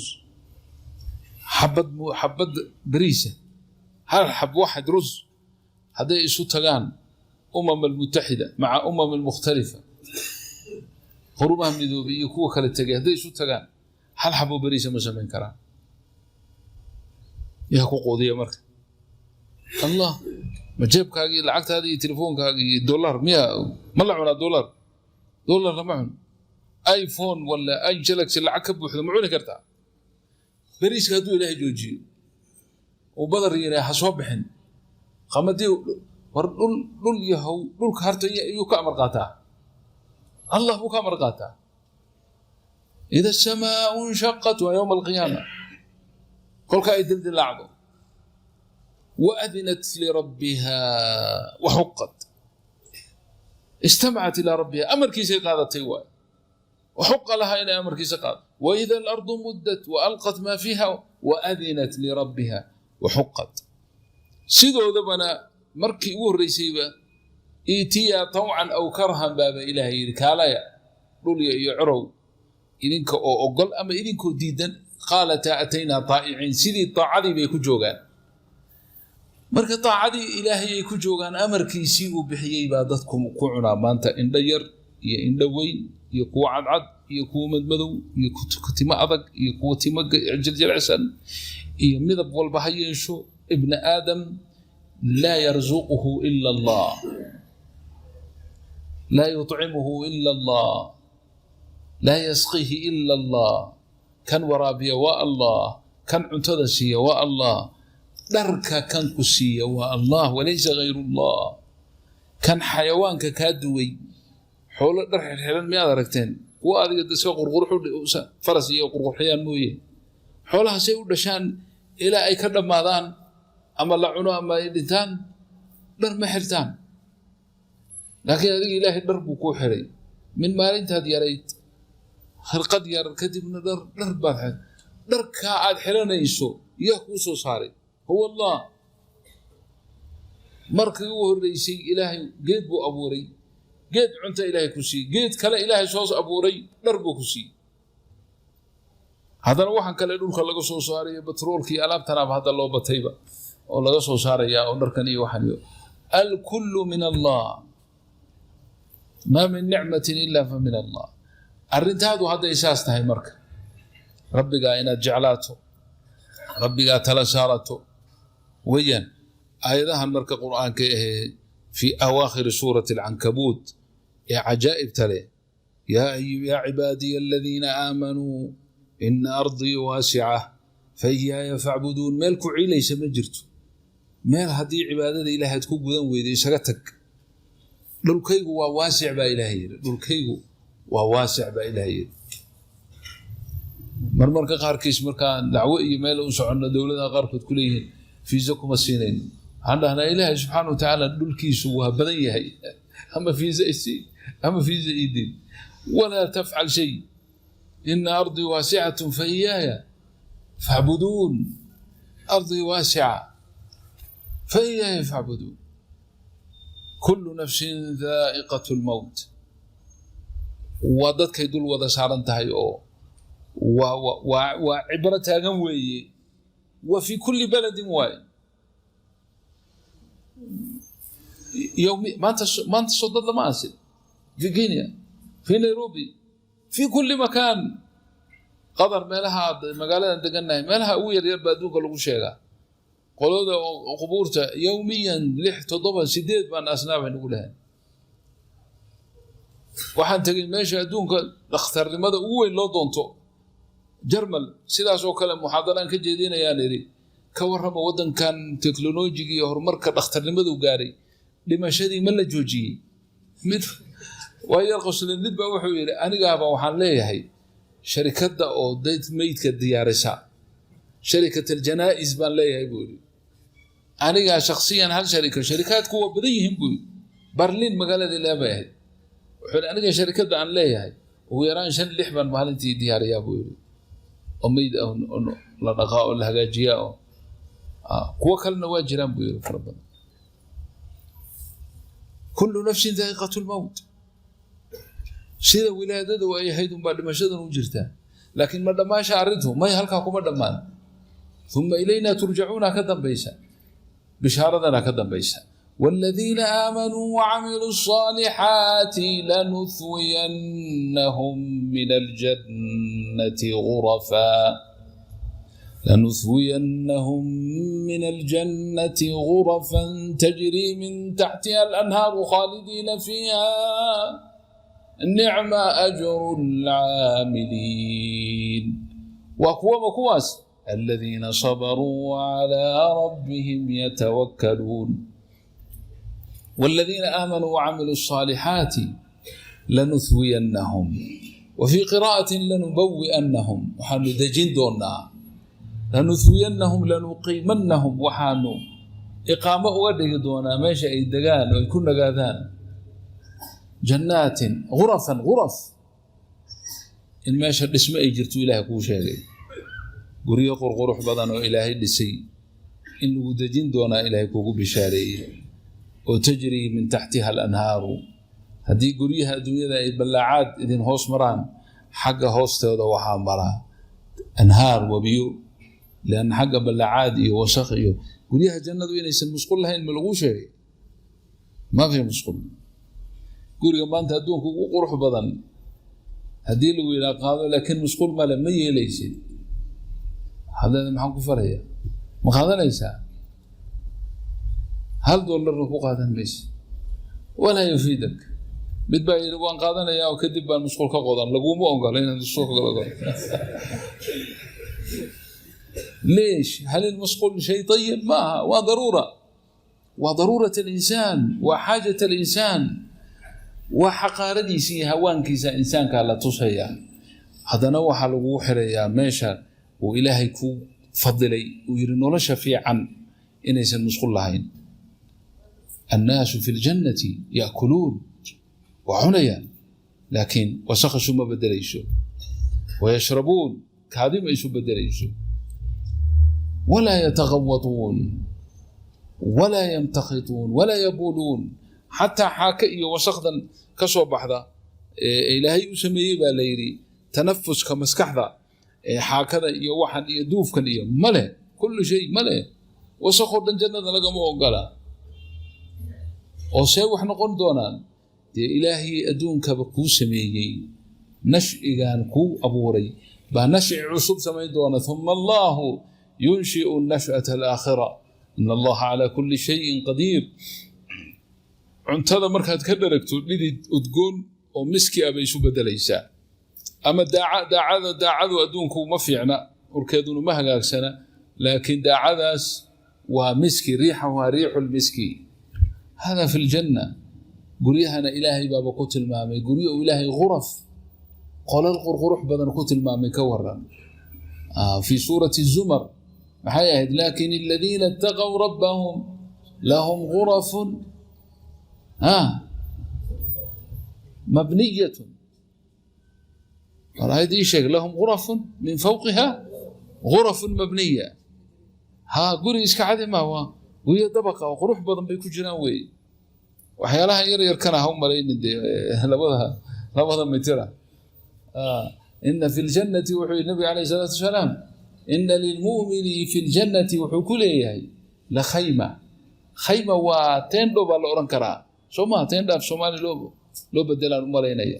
xabad beriisa, hal xab waxad ruz, hadday isu tagaan Umam Almutaxida maca Umam Almukhtalifa, Qurumaha Midoobay iyo kuwa kala tegay, hadday isu tagaan hal xabo beriisa ma samayn karaan. Yaa ku quudiya marka? Allah. Ma jeebkaagii, lacagtaada iyo telefoonkaagi iyo dollar miya? Ma la cunaa dollar? Dollar lama cuno. iPhone wala i Galaxy lacag ka buuxdo ma cuni kartaa? Beriiska hadduu Ilaahay joojiyo, uu badar yiraa ha soo bixin, qamadii, war dhul yahow, dhulka harta iyuu ka amar qaataa? Allah buu ka amar qaataa. Ida asamaau inshaqat, waa yowma alqiyaama kolka ay dildilaacdo. Waadinat lirabbiha waxuqat, istamacat ilaa rabbiha, amarkiisay qaadatay waay. Waxuqa laha inay amarkiisa qaado. Waida alardu muddat waalqat maa fiiha waadinat lirabbiha waxuqat. Sidoodabana markii ugu horreysayba "itiyaa tawcan aw karhan" baaba Ilaahay yidhi, "Kaalaya dhulya iyo corow, idinka oo ogol ama idinkoo diidan." Qaalataa "ataynaa taa'iciin". Sidii taacadii bay ku joogaan. Marka taacadii Ilaahay ay ku joogaan, amarkiisii uu bixiyey baa dadku ku cunaa maanta, indho yar iyo indho weyn iyo kuwa cadcad iyo kuwa madmadow iyo timo adag iyo kuwa timo jiljilicsan iyo midab walba ha yeesho. Ibna Aadam laa yarzuquhu ila Allah, laa yuطcimuhu ila Allah, laa yasqihi ila Allah. Kan waraabiya waa Allah, kan cuntada siiya waa Allah, dharka kan ku siiya waa Allah, walaysa gayru Allah. Kan xayawaanka kaa duway, xoolo dhar xirxiran miyaad aragteen? Kuwa adiga iska qurqurxu, faras iyo qurqurxiyaan mooye, xoolaha say u dhashaan ilaa ay ka dhammaadaan, ama la cuno ama ay dhintaan, dhar ma xirtaan. Laakiin adiga Ilaahay dhar buu kuu xiray min maalintaad yarayd, khirqad yar, kadibna dhar baad xir. Dharkaa aad xiranayso yaa kuu soo saaray? Huwa Allah. Markii ugu horreysay Ilaahay geed buu abuuray, geed cunto Ilaahay ku siiyey, geed kale Ilaahay soo abuuray, dhar buu ku siiyey. Haddana waxaan kale dhulka laga soo saarayo, batroolka iyo alaabtanaaba hadda loo batayba oo laga soo saarayaa oo dharkan iyo waxan iyo alkullu min Allah. Maa min nicmatin ila fa min Allah. Arrintaadu hadday saas tahay, marka Rabbigaa inaad jeclaato, Rabbigaa tala saarato weeyaan. Aayadahan marka Qur'aanka ahee fii awaakhiri Suurati Alcankabuut ee cajaa'ibta leh, "Yaa cibaadiya aladiina aamanuu ina ardii waasica fa iyaaya facbuduun." Meel ku ciilaysa ma jirto. Meel haddii cibaadada Ilaahaad ku gudan weydo, isaga tag. "Dhulkaygu waa waasic" baa Ilaahay yidhi. "Dhulkaygu waa waasic" baa Ilaahay yidhi. Marmarka qaarkiis markaan dacwo iyo meel u soconno, dowladaha qaarkood ku leeyihiin fiisa kuma siinayno, waxaan dhahnaa, "Ilaahay subxaana wa tacaala dhulkiisu waa badan yahay, ama fiisa isii ama fiisa idiin, walaa tafcal shay. Ina ardii waasicatun fa iyaaya facbuduun. Ardii waasica fa iyaaya facbuduun. Kullu nafsin daa'iqatu lmowt." Waa dadkay dul wada saaran tahay oo waa cibro taagan weeye. Wa fii kulli baladin waaye. Yowmi maanta soo dad lama aasin fi Kenya, fi Nairobi. Fii kulli makaan. Qadar, meelaha magaaladan degannahay, meelaha ugu yaryar baa adduunka lagu sheegaa qolada qubuurta. Yowmiyan lix, toddoba, sideed baan asnaa bay nagu lahayn. Waxaan tegey meesha adduunka dhakhtarnimada ugu weyn loo doonto, Jarmal. Sidaas oo kale muxaadaraan ka jeedinayaan, idhi: "Ka warrama waddankan teknolojiga iyo horumarka dhakhtarnimadu gaaray, dhimashadii ma la joojiyey?" Mid waa yar qosleen, mid baa wuxuu yidhi: "Anigaaba waxaan leeyahay sharikadda oo dad meydka diyaarisa, sharikat aljanaa'is baan leeyahay," buu yidhi. "Anigaa shaksiyan hal sharika, sharikaadku waa badan yihiin," buu yidhi. Barliin magaalada ilaa bay ahayd. Wuxuu yidhi: "Aniga sharikadda aan leeyahay ugu yaraan shan, lix baan maalintii diyaariyaa," buu yidhi, "oo meyd ah oo la dhaqaa oo la hagaajiyaa, oo kuwo kalena waa jiraan," buu yidhi, "fara badan." Kullu nafsin daa'iqatu lmowt. Sida wilaadada ay ahayd unbaa dhimashadan u jirtaa, laakiin ma dhammaasha arrintu may halkaa kuma dhammaan. Uma ilayna turjacuuna ka dambaysa, bishaaradana ka dambaysa. والذين آمنوا وعملوا الصالحات لنثوينهم من الجنة غرفا، لنثوينهم من الجنة غرفا تجري من تحتها الأنهار خالدين فيها نعم أجر العاملين. وكوما كواس الذين صبروا وعلى ربهم يتوكلون. والذين آمنوا وعملوا الصالحات لنثوينهم، وفي قراءة لنبوئنهم. Waxaanu dejin doonaa لنثوينهم، لنقيمنهم. Waxaanu iqaamo uga dhigi doonaa meesha ay degaan oo ay ku nagaadaan جنات غرفا. غرف in meesha dhismo ay jirto Ilahay kuu sheegay, guryo qurqurux badan oo Ilaahay dhisay in lagu dejin doonaa Ilaahay kugu bishaareeyey, oo تجري من تحتها الأنهار. Haddii guryaha adduunyada ay ballaacaad idin hoos maraan, xagga hoostooda waxaa maraa anhaar, wabiyo, lianna xagga ballaacaad iyo wasakh iyo guryaha jannadu inaysan musqul lahayn ma laguu sheegay? Ma fi musqul. Guriga maanta adduunka ugu qurux badan haddii lagu yidhaha qaado, laakiin musqul male, ma yeelaysid. Waxaad leedahay: "Maxaan ku faraya?" Ma qaadanaysaa? Hal dollarna ku qaadan maysa, ولا يفيدك. Mid baa yidhi: "Waan qaadanayaa oo kadib baan musqul ka qodan." Laguma ogola inaad musqul ka qodan. ليش؟ هل المسقول شيء طيب؟ ما هو ضرورة، وضرورة الإنسان وحاجة الإنسان وxaqaaradiisa iyo hawaankiisa insaankaa la tusayaa. Haddana waxaa lagugu xirayaa meesha uu Ilaahay ku fadilay, uu yidhi nolosha fiican inaysan musqul lahayn. الناس في الجنة يأكلون, waa cunayaan, laakiin wasakh isuma bedelayso, ويشربون, kaadi ma isu bedelayso, ولا يتغوطون ولا يمتخطون ولا يبولون. Xataa xaaka iyo wasakdan ka soo baxda ee Ilaahay u sameeyey baa la yidhi tanafuska maskaxda ee xaakada iyo waxan iyo duufkan iyo male, كل شيء male. Wasakoo dhan jannada lagama ogola. Oo see wax noqon doonaan? Dee Ilaahay adduunkaba kuu sameeyey, nash'igan kuu abuuray baa nashci cusub samayn doona. ثم الله ينشئ النشأة الآخرة إن الله على كل شيء قدير. Cuntada markaad ka dharagto, dhidid udgoon oo miski ah bay isu bedelaysaa. Ama daaca, daacada, daacadu adduunku ma fiicna, urkeeduna ma hagaagsana, laakiin daacadaas waa miski, ريحها ريح المسك. هذا في الجنة. Guryahana Ilaahay baaba ku tilmaamay guryo uu Ilaahay غرف, qolal qurqurux badan ku tilmaamay. Ka waran في سورة الزمر? Maxay ahayd? لكن الذين اتقوا ربهم لهم غرف مبنية. Aayad ii sheeg. لهم غرف من فوقها غرف مبنية. Ha guri iska cadi ma waa guryo dabaqa oo qurux badan bay ku jiraan weeye. Waxyaalaha yar yarkana ha u malaynin dee labada mitira. إن في الجنة, wuxuu yidhi nabiga عليه الصلاة والسلام, إن للمؤمن في الجنة, wuxuu ku leeyahay, لخيمة. Khayma waa teendho baa la odhan karaa, soo maha? Teendho af Soomaali loo bedelaan u malaynaya.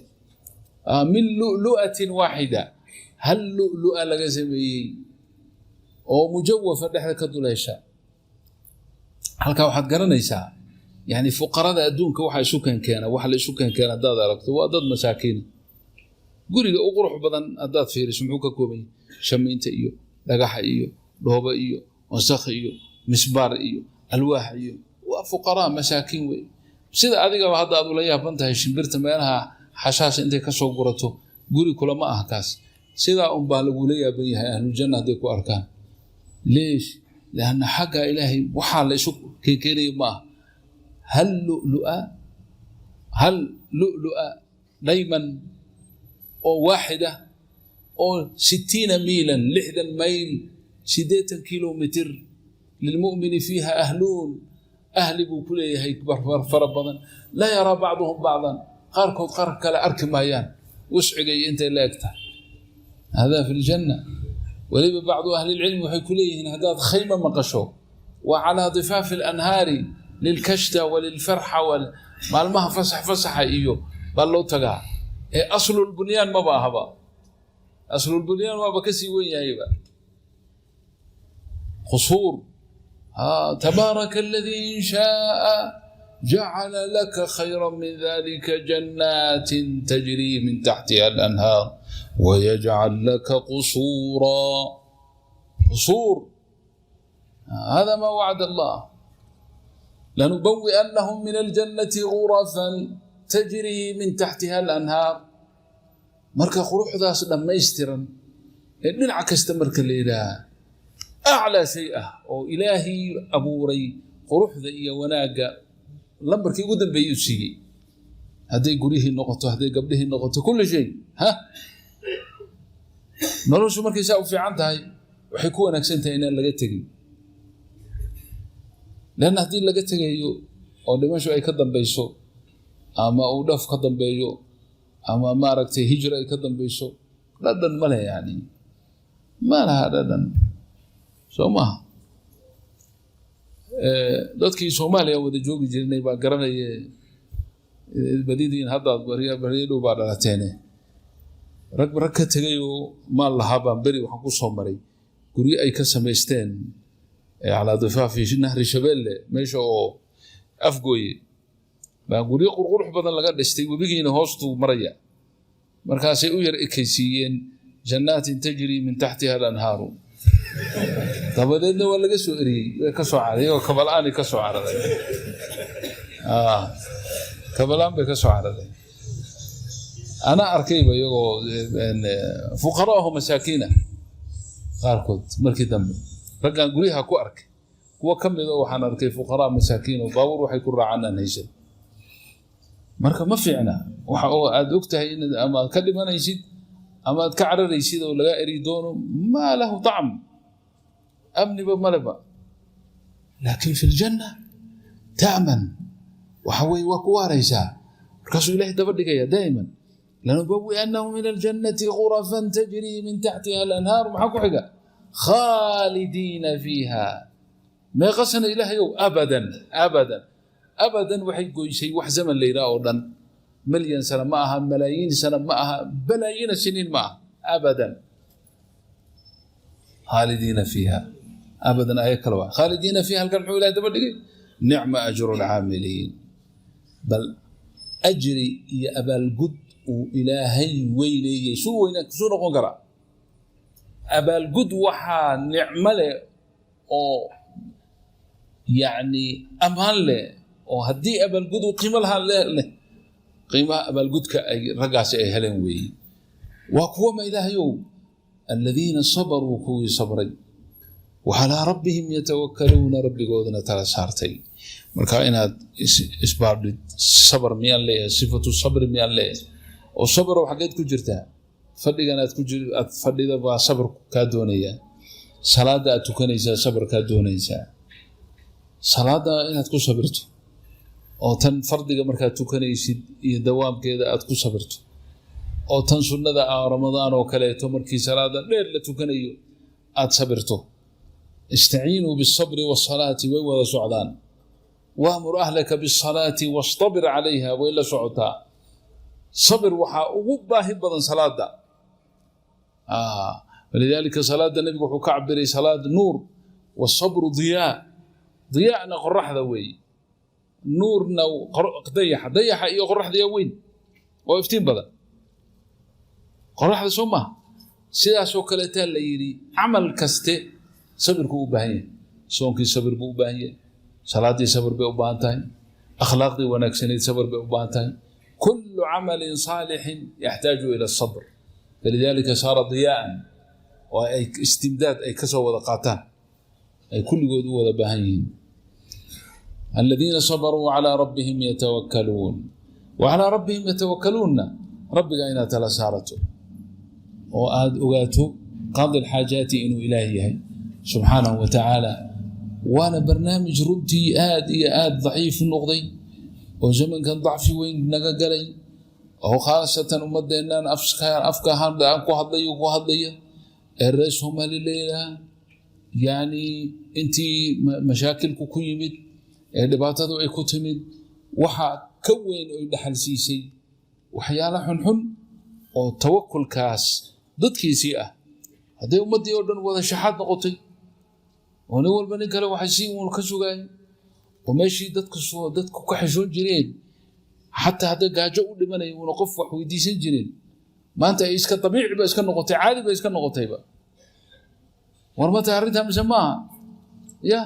Min lu'lu'atin waaxida, hal lu'lu'a laga sameeyey oo mujawafa, dhexda ka duleesha. Halkaa waxaad garanaysaa, yani fuqarada adduunka waxa isu keenkeena, waxa la isu keenkeena haddaad aragto, waa dad masaakiina. Guriga u qurux badan haddaad fiiriso, muxuu ka kooban yahay? Shamiinta iyo dhagaxa iyo dhoobo iyo wasakh iyo misbaar iyo alwaax iyo waa fuqaraa masaakiin wey. Sida adigaba hadda aad ula yaaban tahay shimbirta meelaha xashaasha intay ka soo gurato, guri kulama ah kaas. Sidaa unbaa lagula yaaban yahay ahluljanna hadday ku arkaan. Leesh? Lianna xagga Ilaahay waxaa la isu keenkeenaya ma aha. Hal lu'lu'a, hal lu'lu'a dayman oo waaxida oo 60 miilan, 60 mayl, 80 kilomitir. Lilmu'mini fiiha ahluun, ahli buu ku leeyahay fara badan. Laa yaraa bacduhum bacdan, qaarkood qaar kale arki maayaan, wusciga iyo intay la eg tahay. Hada fi ljanna. Weliba bacdu ahlilcilmi waxay ku leeyihiin, haddaad khayma maqasho, waa calaa difaafi alanhaari lilkashta walilfarxa, maalmaha fasax fasaxa iyo baa loo tagaa. Ee aslulbunyaan maba ahaba, aslulbunyaan waaba kasii wen yahayba. Qusuur. Tabaaraka aladii in shaaa jacala laka khayra min dalika jannaatin tajrii min taxtiha alanhaar wayajcal laka qusuura. Qusuur, hada ma wacd Allah. Lanubawi'annahum min aljannati gurafan tajrii min taxtiha alanhaar. Marka quruxdaas dhammaystiran ee dhinac kasta marka la yidhaaha aclaa shay ah oo Ilaahay abuuray, quruxda iyo wanaagga lambarkii ugu dambeeyey u siiyey, hadday guryihii noqoto, hadday gabdhihii noqoto, kulli shay. Ha, noloshu markay saa u fiican tahay, waxay ku wanaagsan tahay inaan laga tegin. Leanna haddii laga tegayo oo dhimashu ay ka dambayso, ama uu dhaf ka dambeeyo, ama maaragtay hijra ay ka dambayso, dhadhan ma leh. Yani ma laha dhadhan, soo maaha? Dadkii Soomaaliya wada joogi jirnay baa garanaye. Badidiin haddaad baryo dhow baa dhalateene. Rag rag ka tegay oo maal lahaa baan beri waxaan ku soo maray guryo ay ka samaysteen calaa difaafi nahri Shabeelle, meesha oo Afgooye baa guryo qurqurux badan laga dhistay, webigiina hoostuu maraya. Markaasay u yar ekaysiiyeen jannaatin tajrii min taxtiha alanhaaru. Dabadeedna waa laga soo eriyey, way ka soo cararay iyagoo kabala-aani ka soo cararay, kabalaan bay ka soo cararay. Anaa arkayba iyagoo fuqaraahu masaakiina qaarkood. Markii dambe raggaan guryaha ku arkay kuwo ka mida, waxaan arkay fuqaraa masaakiin oo baabuur waxay ku raacaan aan haysan. Marka ma fiicna waxa oo aad og tahay in ama aad ka dhimanaysid ama aad ka cararaysid oo lagaa eri doono. Maa lahu طacm, amniba maleba. Laakiin fi ljanna ta'man, waxa weye waa ku waaraysaa. Markaasuu Ilahay daba dhigaya daa'iman: lanubawi'annahum min aljannati gurafan tajrii min taxtiha alanhaaru. Maxaa ku xiga? Khaalidiina fiiha. Meeqa sana, Ilaahayow? Abadan, abadan, abadan. Waxay goysay wax zaman la yidhaha oo dhan. Milyan sana ma aha, malaayiin sana ma aha, balaayiina siniin ma aha. Abadan, khaalidiina fiiha abadan. Aya kale waa khaalidiina fiiha. Halkan muxuu Ilahay daba dhigay? Nicma ajru lcaamiliin. Bal ajri iyo abaalgud uu Ilaahay weyneeyey suu weyna suu noqon karaa? Abaalgud waxaa nicmo leh oo yacni ammaan leh, oo haddii abaalgud uu qiimo lahaa leh, qiimaha abaalgudka ay raggaasi ay heleen weeye. Waa kuwa ma, Ilaahayow? Aladiina sabaruu, kuwii sabray, wacalaa rabbihim yatawakkaluuna, rabbigoodana tala saartay. Marka inaad isbaadhid: sabar miyaan leeyahay? Sifatu sabri miyaan leeyahay? Oo sabrow xaggeed ku jirtaa? Fadhigan aad ku jir, aad fadhida baa sabar kaa doonayaa. Salaadda aad tukanaysaa sabar kaa doonaysaa. Salaadda inaad ku sabirto, oo tan fardiga markaad tukanaysid iyo dawaamkeeda aad ku sabirto, oo tan sunnada ah, Ramadaan oo kaleeto, markii salaada dheer la tukanayo aad sabirto. Istaciinuu bisabri wasalaati, way wada socdaan. Waamur ahlaka bisalaati wastabir calayha, way la socotaa. Sabir waxaa ugu baahi badan salaada. Walidaalika salaada nabigu wuxuu ka cabiray salaad nuur, wasabru diyaa. Diyaana qoraxda weeye, nuurna dayaxa. Dayaxa iyo qoraxda yaa weyn oo iftiin badan? Qoraxda, soo maha? Sidaasoo kaleetaa la yidhi camal kaste sabirku u baahan yahay. Soonkii sabir buu u baahan yahay, salaaddii sabir bay u baahan tahay, akhlaaqdii wanaagsaneyd sabir bay u baahan tahay. Kullu camalin saalixin yaxtaaju ila asabr, falidaalika saara diyaa'an, oo ay istimdaad ay kasoo wada qaataan, ay kulligood u wada baahan yihiin. Aladiina sabaruu calaa rabbihim yatawakkaluun. Wa calaa rabbihim yatawakkaluunna, rabbiga inaad tala saarato oo aada ogaato qaadi alxaajaati inuu ilaah yahay subxaanahu wa tacaala. Waana barnaamij runtii aad iyo aad daciif u noqday oo zamankan dacfi weyn naga galay, oo khaasatan ummadeennan afka aan ku hadlayo ku hadlaya ee reer Soomaali leedaha, yacni intii mashaakilku ku yimid ee dhibaatadu ay ku timid, waxa ka weyn oy dhaxal siisay waxyaala xunxun oo tawakulkaas dadkiisii ah. Hadday ummaddii oo dhan wada shaxaad noqotay oo nin walba nin kale waxay si uun ka sugaayo, oo meeshii dadku soo dadku ka xishoon jireen, xataa hadday gaajo u dhimanaya uuna qof wax weydiisan jireen, maanta ay iska dabiici ba iska noqotay, caadi ba iska noqotayba. War ma tahay arrintaa mise maaha? Ya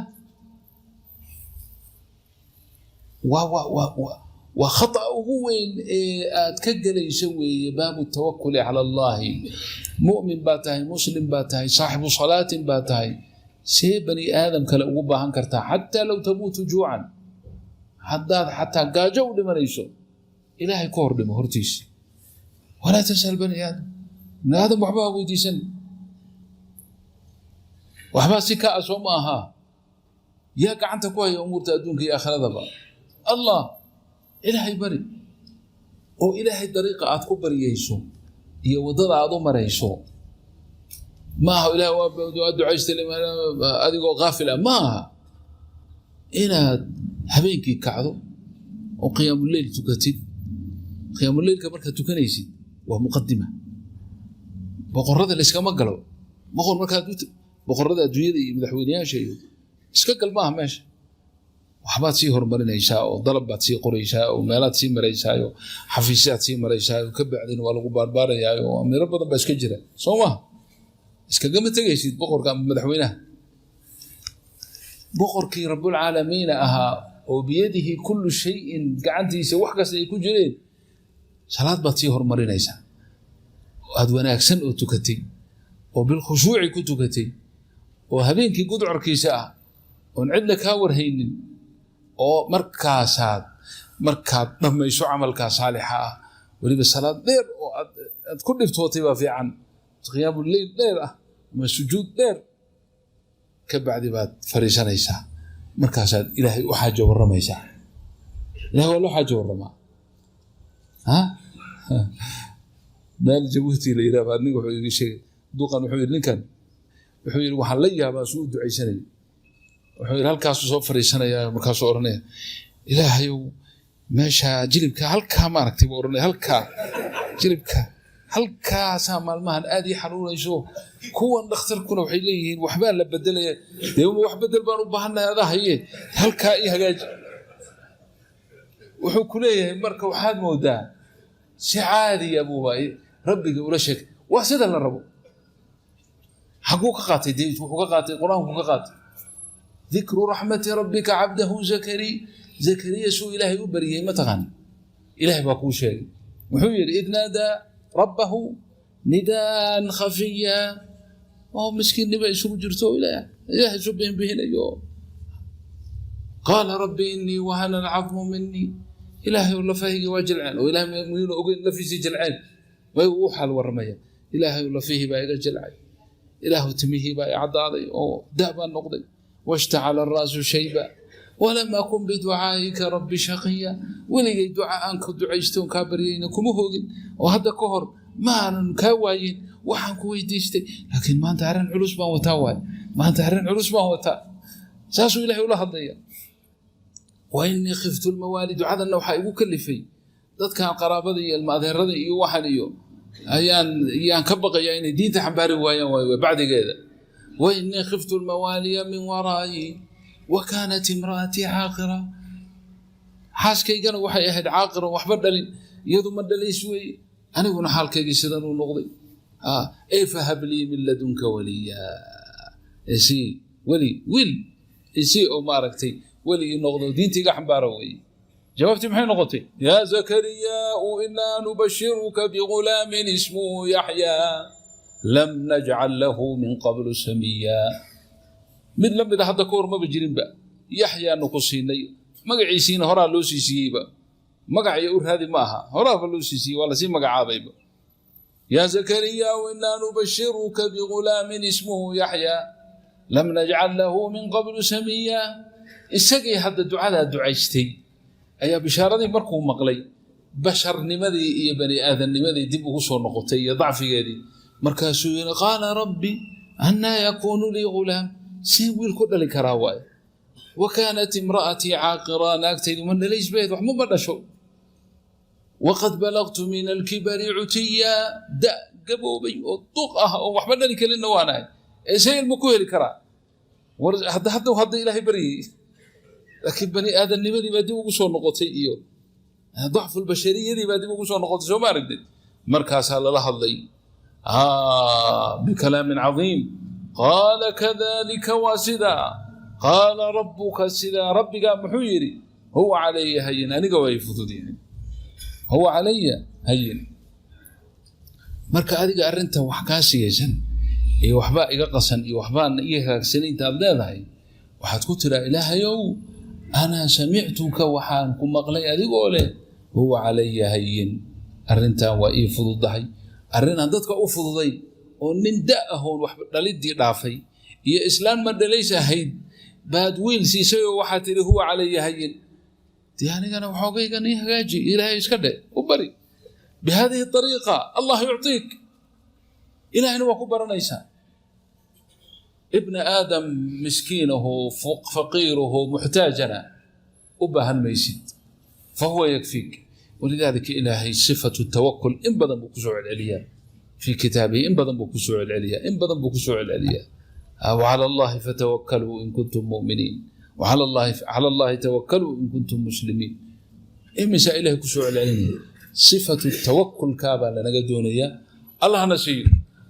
waa khata ugu weyn ee aad ka gelayso weeye baabu tawakuli cala allahi. Mu'min baa tahay, muslim baa tahay, saaxibu salaatin baa tahay, see bani aadam kale ugu baahan kartaa? Xataa low tamuutu juucan, haddaad xataa gaajo u dhimanayso, ilaahay ku hor dhimo hortiisa. Walaa tasal bani aadam, bani aadam waxba ha weydiisan, waxbaa si ka a soo ma ahaa? Yaa gacanta ku haya umuurta adduunka iyo aakhiradaba? Allah. Ilaahay bari, oo ilaahay dariiqa aad ku baryayso iyo waddada aad u marayso ma aha ilahay waa ducaystay adigoo kaafil ah. Ma aha inaad habeenkii kacdo oo qiyaamuleyl tukatid. Qiyaamuleylka markaad tukanaysid waa muqadima. Boqorada layskama galo. Boqor markaad, boqorada adduunyada iyo madaxweyneyaasha iyo iska gal maaha meesha. Waxbaad sii horumarinaysaa oo dalab baad sii qoraysaa oo meelaad sii maraysaa oo xafiisyaad sii maraysaa oo ka bacdina waa lagu baarbaarayaa oo amiiro badan baa iska jira, soo maha? Iskagama tegaysid boqorka ama madaxweynaha. Boqorkii rabbulcaalamiina ahaa oo biyadihi kullu shayin, gacantiisa wax kasta ay ku jireen, salaad baad sii horumarinaysaa aad wanaagsan oo tukatay oo bilkhushuuci ku tukatay oo habeenkii gudcorkiisa ah oon cidna kaa warhaynin, oo markaasaad markaad dhammayso camalkaa saalixa ah, weliba salaad dheer oo aad ku dhibtootay baa fiican, qiyaamuleyl dheer ah ama sujuud dheer, ka bacdi baad fariisanaysaa. Markaasaad ilaahay u xaajo warramaysaa. Ilahay waa loo xaajo warramaa. Ha meel Jabuuti la yidhaha baa nin wuxuu iga sheegay duqan, wuxuu yidhi ninkan, wuxuu yidhi waxaan la yaabaa suu u ducaysanayay. Wuxuu yidhi halkaasuu soo fariisanayaa, markaasuu odhanaya, "Ilaahayow, meesha jilibka halkaa maaragtay," buu odhanaya, "halkaa jilibka halkaasaa maalmahan aad ii xanuunayso. Kuwan dhakhtarkuna waxay leeyihiin waxbaa la bedelaya. Dee wax bedel baan u baahannahay, adaa haye, halkaa ii hagaaji." Wuxuu ku leeyahay marka waxaad moodaa si caadiya buuba rabbiga ula sheegay. Waa sida la rabo. Xaguu ka qaatay? Dee wuxuu ka qaatay qur-aanku ka qaatay, dikru raxmati rabbika cabdahu Zakariya. Suu ilaahay u baryay ma taqaan? Ilahay baa kuu sheegay. Wuxuu yidhi id naadaa rabbahu nidaan khafiya, oo miskiinnima isugu jirto, ilaahay isu bihinbihinayo. Qaala rabbi inii wahana alcadmu minii, ilaahay lafahaygi waa jilceen. Oo ilahay miyuuna ogeyn lafiisii jilceen? May uu xaal warramaya. Ilaahay, lafihii baa iga jilcay. Ilaahu, timihii baa i caddaaday oo da' baan noqday. Washtacala ara'su shayba walam akun biducaa'ika rabbi shaqiya. Weligay duca aan ku ducaystoon kaa baryayna kuma hoogin, oo hadda ka hor ma aanan kaa waayin waxaan ku weydiistay, laakiin maanta arrin culus baan wataa waay, maanta arrin culus baan wataa. Saasuu ilahay ula hadlaya. Wa inii khiftu lmawaali. Ducadanna waxaa igu kalifay dad Dadkan qaraabada iyo ilma adeerada iyo waxan iyo ayaan yaan ka baqayaa inay diinta xambaari waayaan, waayo bacdigeeda. Wa innii khiftu almawaaliya min waraa'i wa kaanat imra'atii caaqira, xaaskaygana waxay ahayd caaqiran, waxba dhalin, iyadu ma dhalays weeye, aniguna xaalkaygii sidan uu noqday. Ee fahab lii min ladunka waliya, isii weli, wiil isii oo maaragtay weli ii noqdo, diinta iga xambaara weeye. Jawaabtii maxay noqotay? Yaa Zakariyaau inaa nubashiruka bigulaamin ismuhu Yaxyaa lam najcal lahu min qablu samiya. Mid la mida hadda ka hor maba jirinba, Yaxyaanu ku siinay, magaciisiina horaa loo sii siiyeyba, magaciyo u raadi ma aha, horaaba loo sii siiyey, waa lasii magacaabayba. Yaa Zakariyaau inaa nubashiruka bigulaamin ismuhu Yaxyaa lam najcal lahu min qablu samiya. Isagii hadda ducadaa ducaystay ayaa bishaaradii markuu maqlay basharnimadii iyo bani aadamnimadii dib ugu soo noqotay iyo dacfigeedii. Markaasuu yidhi: qaala rabbi annaa yakuunu lii gulaam, see wiil ku dhali karaa waaye, wa kaanat imra'atii caaqira, naagtaydu ma dhalays bayd, wax mama dhasho, waqad balagtu min alkibari cutiya, da gaboobay oo duq ah oo waxba dhali karinna waanahay, ee see ilmo ku heli karaa? War hadda hadda hadda Ilaahay baryayey, laakiin bani aadamnimadii baa dib ugu soo noqotay iyo dacfulbashariyadii baa dib ugu soo noqotay, soo ma aragtid? Markaasaa lala hadlay bikalaamin cadiim. Qaala kadalika, waa sidaa, qaala rabbuka, sidaa rabbigaa muxuu yidhi? Huwa calaya hayin, aniga waa i fudud yahay, huwa calaya hayin. Marka adiga arrinta wax kaa sigaysan iyo waxbaa iga qasan iyo waxbaan ii hagaagsanay intaad leedahay, waxaad ku tiraa: Ilaahayow, anaa samictuka, waxaan ku maqlay adigoo leh huwa calaya hayin, arrintan waa ii fududahay. Arrinaan dadka u fududayn oo nin da ahoon wax dhaliddii dhaafay iyo islaan ma dhalays ahayd baad wiil siisay oo waxaad tidhi huwa calaya hayin. Dee anigana waxoogaygan ii hagaaji, Ilaahay iska dhe u bari. Bihadihi ariiqa Allah yucطiik, Ilahayna waa ku baranaysaa. Ibna aadam miskiinahu faqiiruhu muxtaajana u baahan maysid, fahuwa yakfiik. Walidaalika Ilaahay sifatu tawakul in badan buu kusoo celceliyaa fii kitaabihi, in badan buu kusoo celceliyaa, in badan buu kusoo celceliyaa. Wcala Allahi fatawakkaluu in kuntum mu'miniin, cala Allahi tawakkaluu in kuntum muslimiin. Imisaa Ilahay kusoo celcelinaya? Sifatu tawakulkaa baa lanaga doonayaa. Allahna siiyo,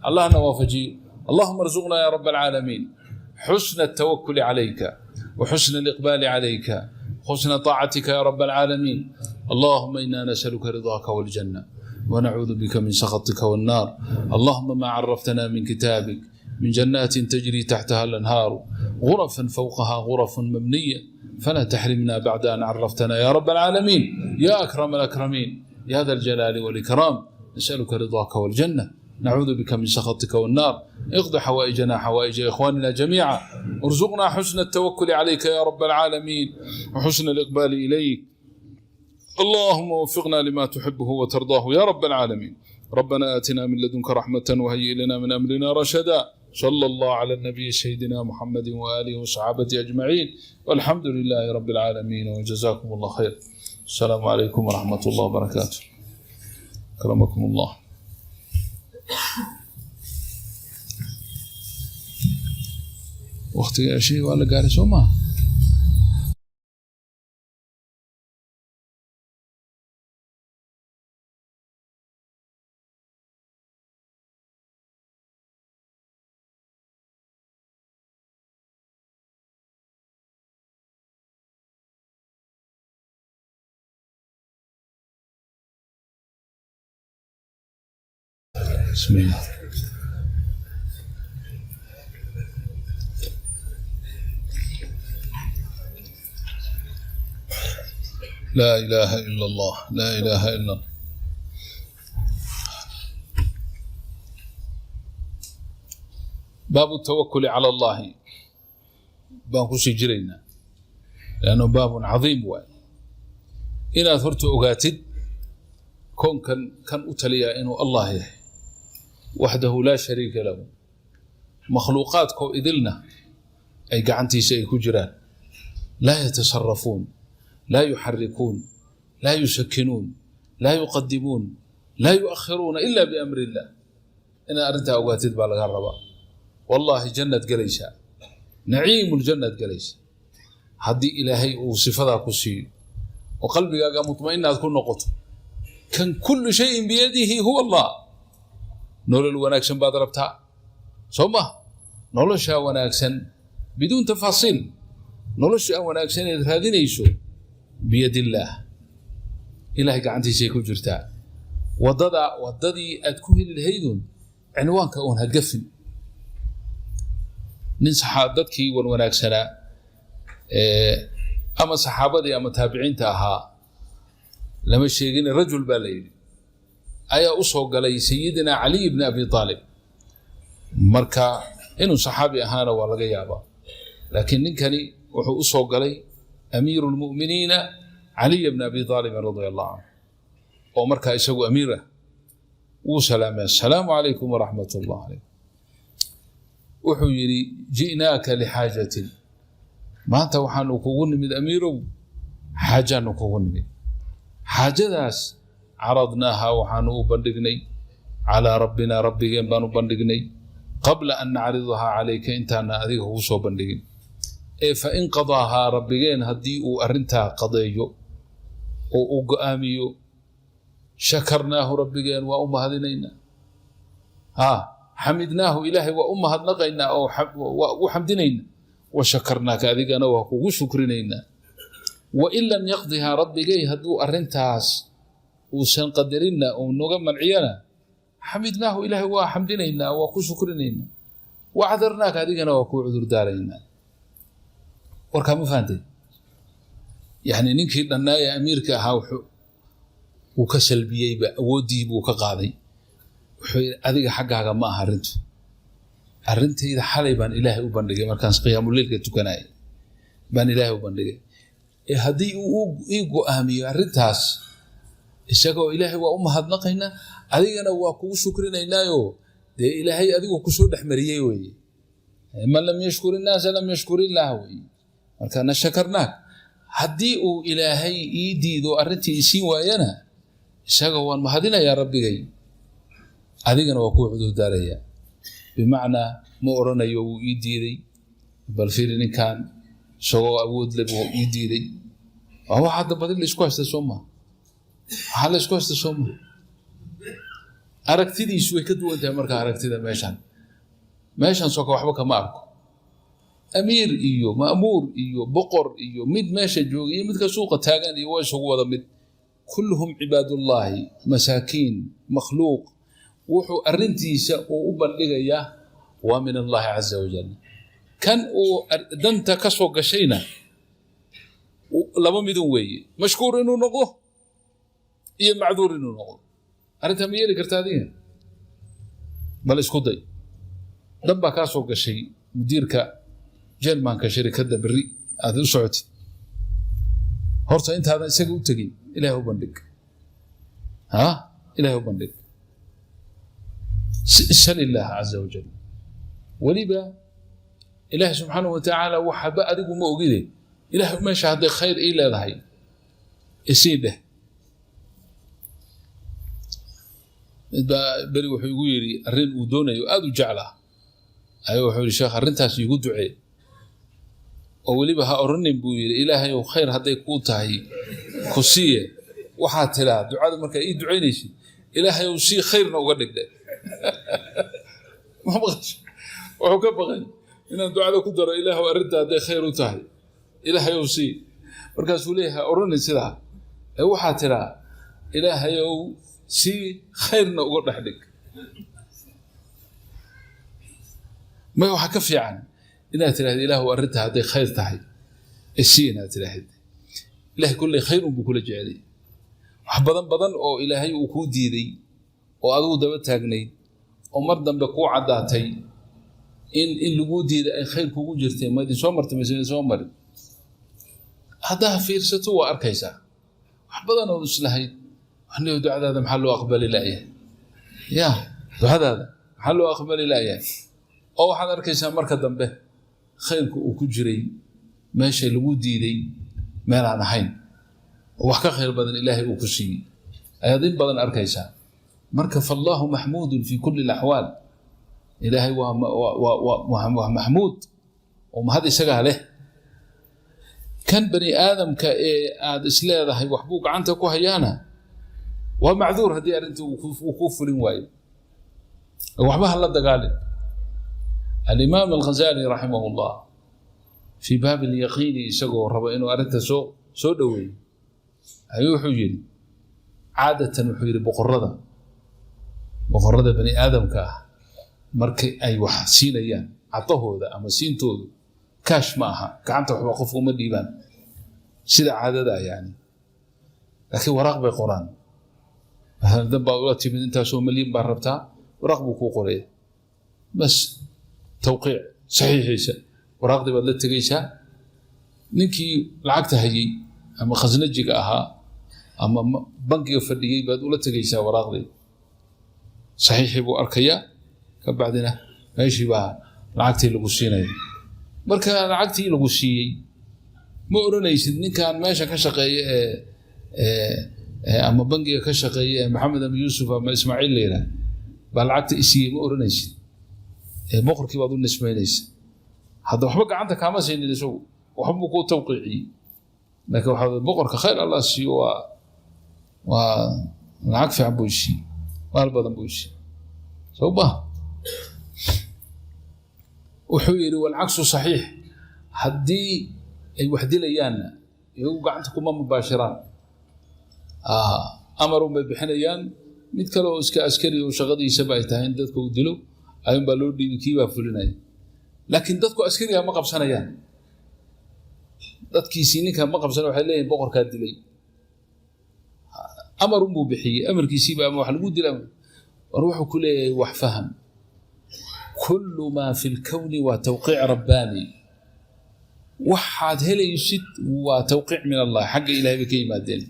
Allahna waafajiyo. Allahuma arzuqna ya rab alcaalamiin xusna altawakuli calayka وxusna aliqbaali calayka, xusna طaacatika ya rab alcaalamiin. Allahuma ina nasaluka ridaaka wاljanة ونعوذ بك من سخطك والنار. اللهم ما عرفتنا من كتابك من جنات تجري تحتها الأنهار، غرفا فوقها غرف مبنية، فلا تحرمنا بعد أن عرفتنا يا رب العالمين، يا أكرم الأكرمين، يا ذا الجلال والإكرام. نسألك رضاك والجنة، نعوذ بك من سخطك والنار. اقض حوائجنا، حوائج إخواننا جميعا. ارزقنا حسن التوكل عليك يا رب العالمين وحسن الإقبال إليك. اللهم وفقنا لما تحبه وترضاه يا رب العالمين. ربنا آتنا من لدنك رحمة وهيئ لنا من أمرنا رشدا. صلى الله على النبي سيدنا محمد وآله وصحابته أجمعين، والحمد لله رب العالمين، وجزاكم الله خير. السلام عليكم ورحمة الله وبركاته، أكرمكم الله. Waqtiga shay waa la gaaray, soo maha? بسم الله. لا إله إلا الله، لا إله إلا الله. باب التوكل على الله baan kusii jiraynaa, lanno baabun cadiim waay. Inaad horta ogaatid koonkan kan u taliyaa inuu Allah yahay waxdahu laa shariika lahu, makhluuqaadkoo idilna ay gacantiisa ay ku jiraan, laa yatasarafuun, laa yuxarikuun, laa yusakinuun, Laa yuqadimuun, laa yuakhiruuna ila biamri illah. Inaad arrintaa ogaatid baa laga rabaa. Wallaahi, jannaad gelaysaa, naciimu ljannaad gelaysaa, haddii Ilaahay uu sifadaa ku siiyo oo qalbigaaga mutma'inaad ku noqoto. Kan kullu shayin biyadihi huwa Allah. Nolol wanaagsan baad rabtaa, soo ma? Noloshaa wanaagsan, biduun tafaasiil, noloshaa wanaagsan eed raadinayso, biyad illaah, Ilahay gacantiisay ku jirtaa. Wadada, waddadii aad ku heli lahaydun, cinwaanka uun ha gafin. Nin dadkii wan wanaagsanaa, ama saxaabadii ama taabiciinta ahaa, lama sheegin, rajul baa la yidhi ayaa u soo galay Sayidina Caliy bni Abi Aalib. Marka inuu saxaabi ahaana waa laga yaabaa, laakiin ninkani wuxuu u soo galay amiiru lmu'miniina Caliy bni Abi Aalibin radia allahu canhu, oo markaa isagu amiir ah. Wuu salaamay: "Assalaamu calaykum waraxmat ullah calaykum." Wuxuu yidhi: "Ji'naaka lixaajatin." Maanta waxaanu kugu nimid, amiirow, xaajaanu kugu nimid. Xaajadaas caradnaaha, waxaanu u bandhignay, calaa rabbina, rabbigeen baan u bandhignay, qabla an nacridahaa calayka, intaana adiga kugu soo bandhigin. Ee fa in qadaahaa, rabbigeen haddii uu arrintaa qadeeyo oo uu go'aamiyo, shakarnaahu, rabbigeen waa u mahadinaynaa, ha xamidnaahu, Ilaahay waa u mahadnaqaynaa oo waa u xamdinaynaa, wa shakarnaaka, adigana waa kugu shukrinaynaa. Wain lam yaqdihaa, rabbigay hadduu arrintaas uusan qadarinna uu noga manciyana, xamidnaahu, Ilaahay waa xamdinaynaa, waa ku shukrinaynaa, wa cadarnaaka, adigana waa kuu cudurdaaraynaa. Warkaa ma fahantay? Yani ninkii dhannaa ee amiirka ahaa wuu ka salbiyeyba, awooddii buu ka qaaday. Wuxuu yidhi: "Adiga xaggaaga ma aha arrintu. Arrintayda xalay baan Ilaahay u bandhigay, markaan qiyaamuleylka tukanayay baan Ilaahay u bandhigay. Ee haddii uu ii go'aamiyo arrintaas, isagoo Ilaahay waa u mahadnaqaynaa, adigana waa kugu shukrinaynaayo." Dee Ilaahay adigu kusoo dhex mariyey weeye. Man lam yashkur innaasa lam yashkur illaah weeye. Marka shakarnaak. Haddii uu Ilaahay ii diido, arrintii isiin waayana, isaga waan mahadinayaa rabbigay, adigana waa kuu cudurdaarayaa. Bimacnaa, ma odhanayo: "Wuu ii diiday, bal fiiri ninkan, isagoo awood le buu ii diiday." Waa wax hadda badi la isku haysta, soo maha? Waxaa la isku haysta, soo maha? Aragtidiisu way ka duwan tahay. Marka aragtida meeshan soka waxba kama arko. Amiir iyo ma'muur iyo boqor iyo mid meesha jooga iyo midka suuqa taagan iyo waa isugu wada mid. Kulluhum cibaadullaahi, masaakiin, makhluuq. Wuxuu arrintiisa uu u bandhigayaa waa min Allahi caza wajal. Kan uu danta ka soo gashayna laba midun weeye: mashkuur inuu noqdo iyo macduur inuu noqdo. Arrintaa ma yeeli karta adiga? Bal isku day. Dan baa kaa soo gashay mudiirka jermanka sharikadda berri aad u socotid. Horta intaadan isaga u tegin, Ilahay u bandhig. Ha, Ilahay u bandhig. Sal illaah caza wajal. Weliba Ilaahay subxaanahu watacaala waxba adigu ma ogide, Ilahay meesha hadday khayr ii leedahay isii dheh. Midbaa beri wuxuu igu yidhi arrin uu doonayo aada u jeclaa ayuu wuxuu yidhi: "Sheekh, arrintaas iigu ducee, oo weliba ha oranin," buu yidhi, "Ilaahay ow, khayr hadday kuu tahay ku siiye. Waxaad tiraa ducada markaa ii ducaynaysid: Ilaahay ow, sii, khayrna uga dhigdhe." Ma maqasho? Wuxuu ka baqay inaan ducada ku daro: "Ilaahow, arrinta hadday khayr u tahay, Ilaahay ow, sii." Markaasuu leeyahay: "Ha oranin sidaa, ee waxaad tiraa: Ilaahay ow, sii, khayrna uga dhex dhig." May, waxaa ka fiican inaad tidhahid: "Ilaahu, arrinta hadday khayr tahay isii." Inaad tidhaahid, Ilahay kolley khayr unbuu kula jecelay. Wax badan badan oo Ilaahay uu kuu diiday oo adigu daba taagnayd oo mar dambe kuu caddaatay in laguu diiday ay khayr kugu jirtay, ma idin soo martay mise idin soo marin? Haddaa fiirsato waa arkaysaa wax badan ood islahayd: "Waxniyo, ducadaada maxaa loo aqbali la'yahay? Ya, ducadaada maxaa loo aqbali la'yahay?" Oo waxaad arkaysaa marka dambe khayrku uu ku jiray meesha lagu diiday meelaan ahayn, oo wax ka khayr badan Ilaahay uu ku siiyey. Ayaad in badan arkaysaa. Marka فالله محمود في كل الأحوال. Ilaahay waa maxmuud oo mahad isagaa leh. Kan bani aadamka ee aad isleedahay waxbuu gacanta ku hayaana waa macduur haddii arrintii uu kuu fulin waayo. Waxba ha la dagaalin. Alimaam Alghazali رحمه الله في باب اليقين, isagoo rabo inuu arrinta soo dhoweeyo, ayuu wuxuu yidhi, caadatan wuxuu yidhi, boqorada bani aadamka ah markii ay wax siinayaan, cadahooda ama siintoodu kaash ma aha, gacanta waxba qofku uma dhiibaan sida caadada yani, laakiin waraaq bay qoraan. Masalan, dan baad ula timid, intaasoo malyan baa rabtaa, waraaq buu kuu qoraya, bas tawqiic saxiixiisa. Waraaqdii baad la tegaysaa ninkii lacagta hayey ama khasnajiga ahaa ama bangiga fadhiyey baad ula tegaysaa waraaqdii. Saxiixii buu arkayaa, ka bacdina meeshii baa lacagtii lagu siinaya. Marka lacagtii lagu siiyey, ma odhanaysid ninkan meesha ka shaqeeya ee ama bangiga ka shaqeeya ee Maxamed ama Yuusuf ama Ismaaciil la yidhaah baa lacagta isiiyey, ma odhanaysid. Ee boqorkii baad u nisbaynaysa. Hadda waxba gacanta kaama siinin isagu, waxba buu kuu tawqiiciyey, laakiin waxaa boqorka khayr Allah siiyo, waa lacag fiican buu isiiyey, maal badan buu isiiyey, soo ma? Wuxuu yidhi والعكس صحيح. Haddii ay wax dilayaanna, iyagu gacanta kuma mubaashiraan, amarun bay bixinayaan. Mid kale oo iska askari oo shaqadiisaba ay tahay in dadka uu dilo ayuun baa loo dhiibi, kii baa fulinaya. Laakiin dadku askariga ma qabsanayaan, dadkiisii ninka ma qabsana. Waxay leeyihin boqorkaa dilay, amarun buu bixiyey, amarkiisiiba ama wax lagu dila. War wuxuu ku leeyahay wax faham: كل ما في الكون waa tawqiic rabbaani. Waxaad helaysid waa tawqiic من الله, xagga Ilahay bay ka yimaadeen.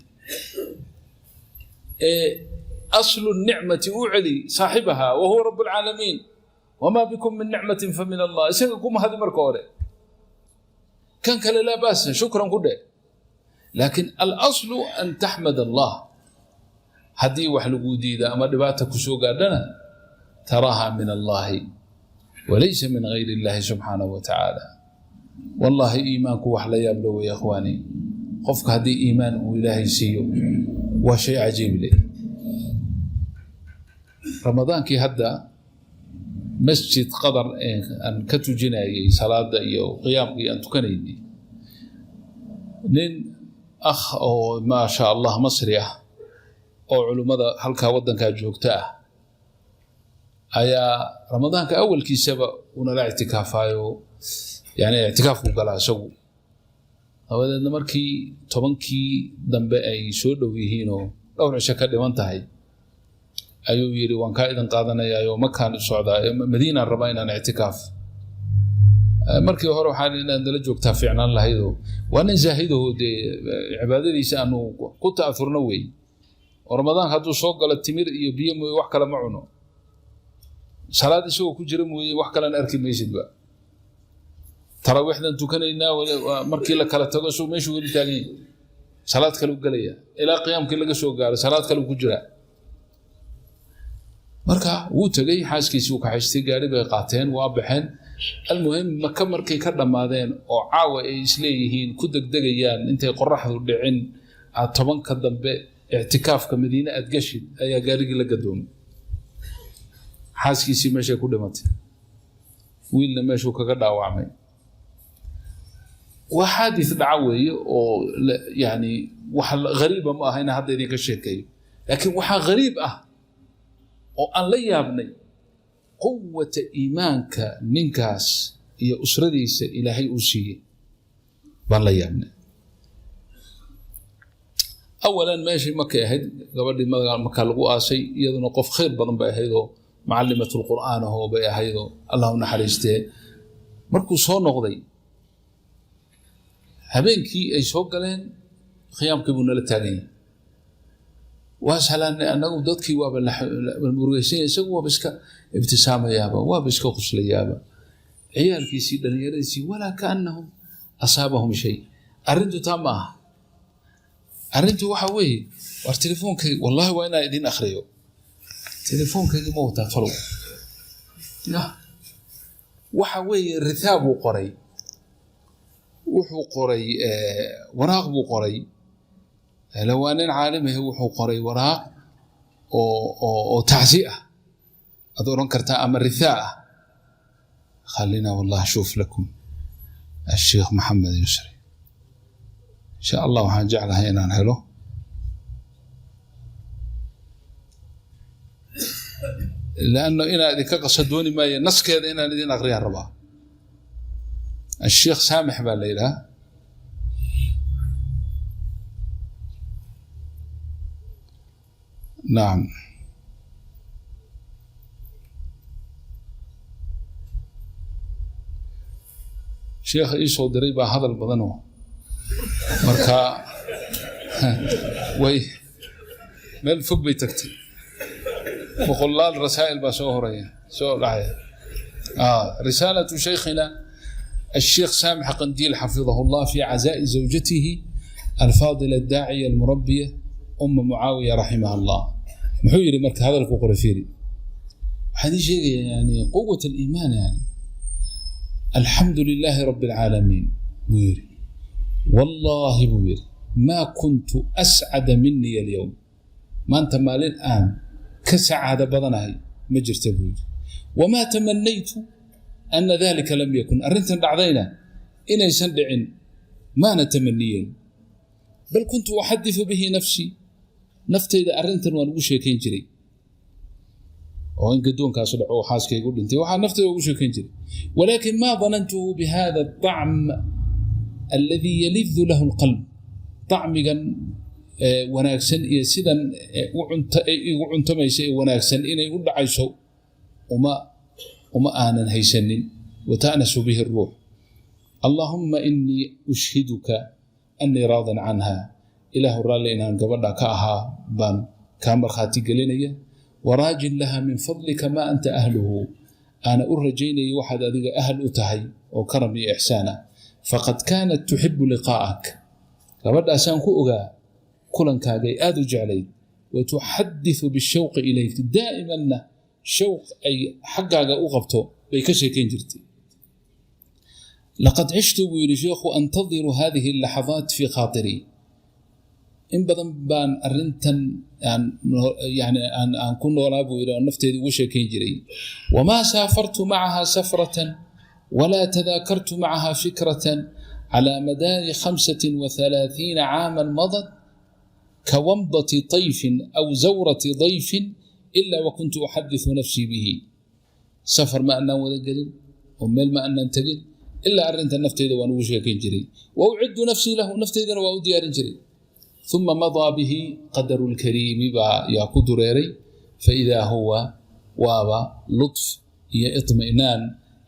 Ee أصل النعمة u celi saaxibaha, وهو رب العالمين. وما بكم من نعمة فمن الله. Isaga ku mahadi marka hore. Kan kale laa baasa, shukran ku dheh, laakiin الأصل أن تحمد الله. Haddii wax laguu diida ama dhibaata ku soo gaadhana, تراها من الله وليس من غير الله سبحانه وتعالى. Wallahi, iimaanku wax la yaab lo wey, ikhwaani. Qofka haddii iimaan uu Ilaahay siiyo, waa shay cajiib leh. Ramadaankii hadda Masjid Qadar ee aan ka tujinayay salaada iyo qiyaamka iyo aan tukanaynay, nin akh oo maa sha Allah Masri ah oo culimmada halkaa waddankaa joogta ah ayaa Ramadaanka awalkiisaba unala ictikaafayo, yani ictikaafku galaa isagu. Dabadeedna markii 10kii dambe ay soo dhow yihiinoo dhowr cisho ka dhiman tahay, ayuu yidhi, "Waan kaa idan qaadanayaayo, Makaan u socdaa, Madiinaan rabaa inaan ictikaaf." Markii hore waxaan inaad nala joogtaa fiicnaan lahaydoo, waa nin zaahidaho dee cibaadadiisa aanu ku ta'afurno wey, oo Ramadaanka hadduu soo galo timir iyo biyo mooye wax kale ma cuno. Salaad isagoo ku jira mooye wax kalena arki maysidba. Taraawiixdan tukanaynaa, markii la kala tago isagoo meeshuu weli taagan yahay, salaad kale u gelaya, ilaa qiyaamkii laga soo gaaro salaad kale ku jiraa. Marka wuu tegey, xaaskiisii uu kaxaystay, gaari bay qaateen, waa baxeen. Almuhim, Maka markay ka dhammaadeen oo caawa ay isleeyihiin ku degdegayaan intay qoraxdu dhicin aad 10ka dambe ictikaafka Madiine aad gashid, ayaa gaarigii la gadoomay. Xaaskiisii meeshay ku dhimatay, wiilna meeshuu kaga dhaawacmay. Waa xaadis dhaca weeye oo yani wax gariiba ma aha inaan hadda idinka sheekeeyo, laakiin waxaa gariib ah oo aan la yaabnay quwata iimaanka ninkaas iyo usradiisa Ilaahay uu siiyey baan la yaabnay. Awalan, meeshii markay ahayd gabadhii markaa lagu aasay, iyaduna qof khayr badan bay ahaydoo macallimat lqur'aan ahoo bay ahaydoo, Allah u naxariistee. Markuu soo noqday, habeenkii ay soo galeen, khiyaamkii buu nala taagan yahay. Waa salaanay annagu, dadkii waaba la murugeysanya, isagu waaba iska ibtisaamayaaba, waaba iska quslayaaba. Ciyaalkiisii, dhallinyaradiisii, ولا كأنهم أصابهم شيء. Arrintu taa ma aha. Arrintu waxa weeye, war telefoonkayga, wallahi waa inaan idin akhriyo. Telefoonkaygii ma wataa talow? Ya, waxa weeye, rithaa buu qoray, wuxuu qoray waraaq buu qoray. Waa nin caalim ah. Wuxuu qoray waraaq oo tacsi ah aad odhan kartaa ama rithaa ah. خلينا والله أشوف لكم الشيخ محمد يسري إن شاء الله. Waxaan jeclahay inaan helo. لأنه inaan idinka qaso dooni maayo, naskeeda inaan idin aqriyaan rabaa. الشيخ سامح baa la yidhaha. نعم, sheekha ii soo diray baa hadal badanoo, marka way meel fog bay tagtay. Boqolaal rasaa'il baa soo horaya, soo dhacaya. رسالة شيخنا الشيخ سامح قنديل حفظه الله في عزاء زوجته الفاضلة الداعية المربية أم معاوية رحمها الله. Muxuu yidhi marka hadalku qoray? Fiiri, waxaan ii sheegaya yani قوة الإيمان. Yani الحمد لله رب العالمين buu yidhi. والله buu yidhi, ما كنت أسعد مني اليوم. Maanta maalin aan ka sacaado badanahay ma jirta buu yidhi. وما تمنيت أن ذلك لم يكن. Arrintan dhacdayna inaysan dhicin maana tamaniyeen. بل كنت أحدث به نفسي. Naftayda arrintan waan ugu sheekayn jiray, oo in gaddoonkaasu dhaco oo xaaskaygu dhintay, waxaa naftayda ugu sheekayn jiray. ولكن ما ظننته بهذا الطعم الذي يلذ له القلب. طacmigan wanaagsan iyo sidan igu cuntamaysa ee wanaagsan inay u dhacayso uma aanan haysanin. وتأنس به الروح. اللهم إني أشهدك أني راض عنها. Ilaahu, raalli inaan gabadha ka ahaa baan kaa markhaati gelinaya. وراج لها من فضلك ما أنت أهله. Aana u rajaynayay waxaad adiga ahal u tahay oo karam iyo ixsaan ah. فقد كانت تحب لقاءك. Gabadhaasaan ku ogaa kulankaagay aada u jeclayd. وتحدث بالشوق إليك دائما. Na shawq ay xaggaaga u qabto bay ka sheekayn jirtay. لقد عشت buu yidhi sheekhu أنتظر هذه اللحظات في خاطري. In badan baan arrintan aan yani aan ku noolaa buu yidhi, oo nafteeda ugu sheekayn jiray. وما سافرت معها سفرة ولا تذاكرت معها فكرة على مدار 35 عاما مضت كومضة طيف أو زورة ضيف إلا وكنت أحدث نفسي به. Safar ma anaan wada gelin oo meel ma anaan tegin ilaa arrinta nafteyda waan ugu sheekayn jiray. وأعد نفسي له. Nafteydana waa u diyaarin jiray. ثم مضى به قدر الكريم baa yaa ku dureeray. فإذا هو waaba لطف iyo اطمئنان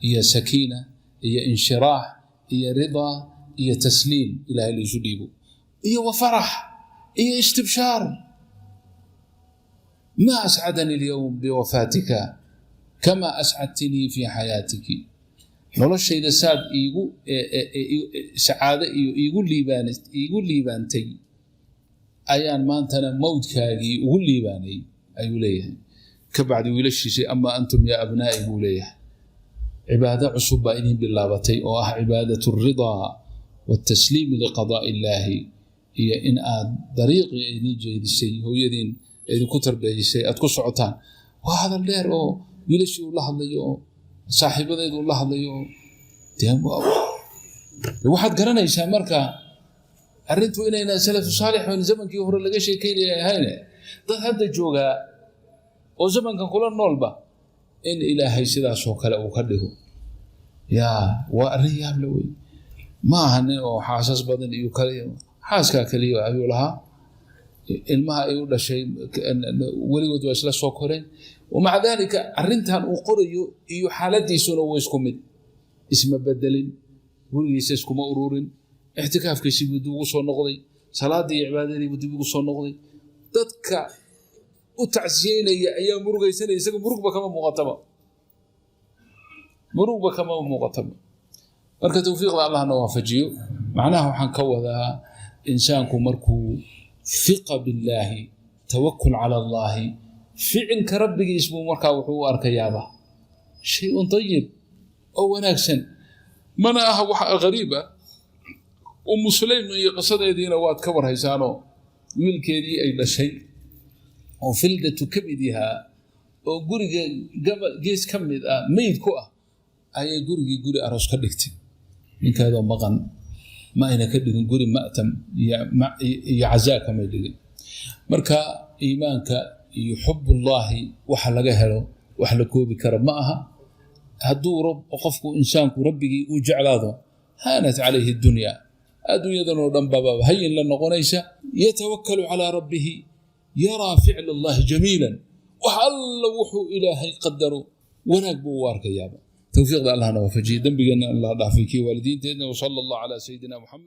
iyo sakiina iyo انشراح iyo رضا iyo tasliim ilahay laisu dhiibo iyo وفرح iyo استبشار. ما أسعدني اليوم بوفاتك كما أسعدتني في حياتك. Noloshayda saad iigu sacaado iyo iigu liibaantay ayaan maantana mowdkaagii ugu liibaanay, ayuu leeyahay. Ka bacdi wiilashiisii, أما أنتم يا أبنائي buu leeyahay, cibaado cusub baa idin bilaabatay oo ah عبادة الرضا والتسليم لقضاء الله, iyo in aad dariiqii idin jeedisay hooyadiin, idinku tarbiyaysay, aad ku socotaan. Waa hadal dheer oo wiilashii uu la hadlayo oo saaxiibadeedu uu la hadlayo. Oo dee waxaad garanaysaa marka arrintu inayna salafu saalix oon zamankii hore laga sheekeynaya ahayne, dad hadda joogaa oo zamankan kula noolba in Ilaahay sidaasoo kale uu ka dhigo. Yaa, waa arrin yaab la wey. Ma aha nin oo xaasas badan iyo kale, xaaskaa keliya ayuu lahaa. Ilmaha ay u dhashay weligood waa isla soo koreen. ومع ذلك arrintan uu qorayo iyo xaaladiisuna waa isku mid, isma bedelin, gurigiisa iskuma ururin, ixtikaafkiisii buu dib ugu soo noqday, salaadii iyo cibaadadii buu dib ugu soo noqday. Dadka u tacsiyeynaya ayaa murugaysanaya, isaga murugba kama muuqataba, murugba kama muuqataba. Marka towfiiqda Allahna waafajiyo. Macnaha waxaan ka wadaa, insaanku markuu Hiqa billaahi, tawakul cala Allaahi, ficilka Rabbigiis buu markaa wuxuu u arkayaaba shay-un dayib oo wanaagsan. Mana aha wax gariib ah. Umu Sulaym iyo qisadeediina waad ka warhaysaanoo, wiilkeedii ay dhashay oo fildatu kabidihaa oo guriga gees ka mid ah meyd ku ah ayay gurigii guri aroos ka dhigtay. Ninkeedoo maqan ma ayna ka dhigin guri ma'tam iyo cazaa, kamay dhigin. Marka iimaanka iyo xubullaahi waxa laga helo wax la koobi kara ma aha. Hadduu qofku insaanku Rabbigii uu jeclaado, haanat calayhi dunya, adduunyadan oo dhan baba hayin la noqonaysa. Yatawakalu calaa rabbihi, yaraa ficla Allahi jamiilan, wax alla wuxuu Ilaahay qadaro wanaag buu u arkayaaba. Towfiiqda Allahna waafajiyey, dembigeenna Allah dhaafay, kii waalidiinteedna. Wasala Allah calaa sayidina Muxamed.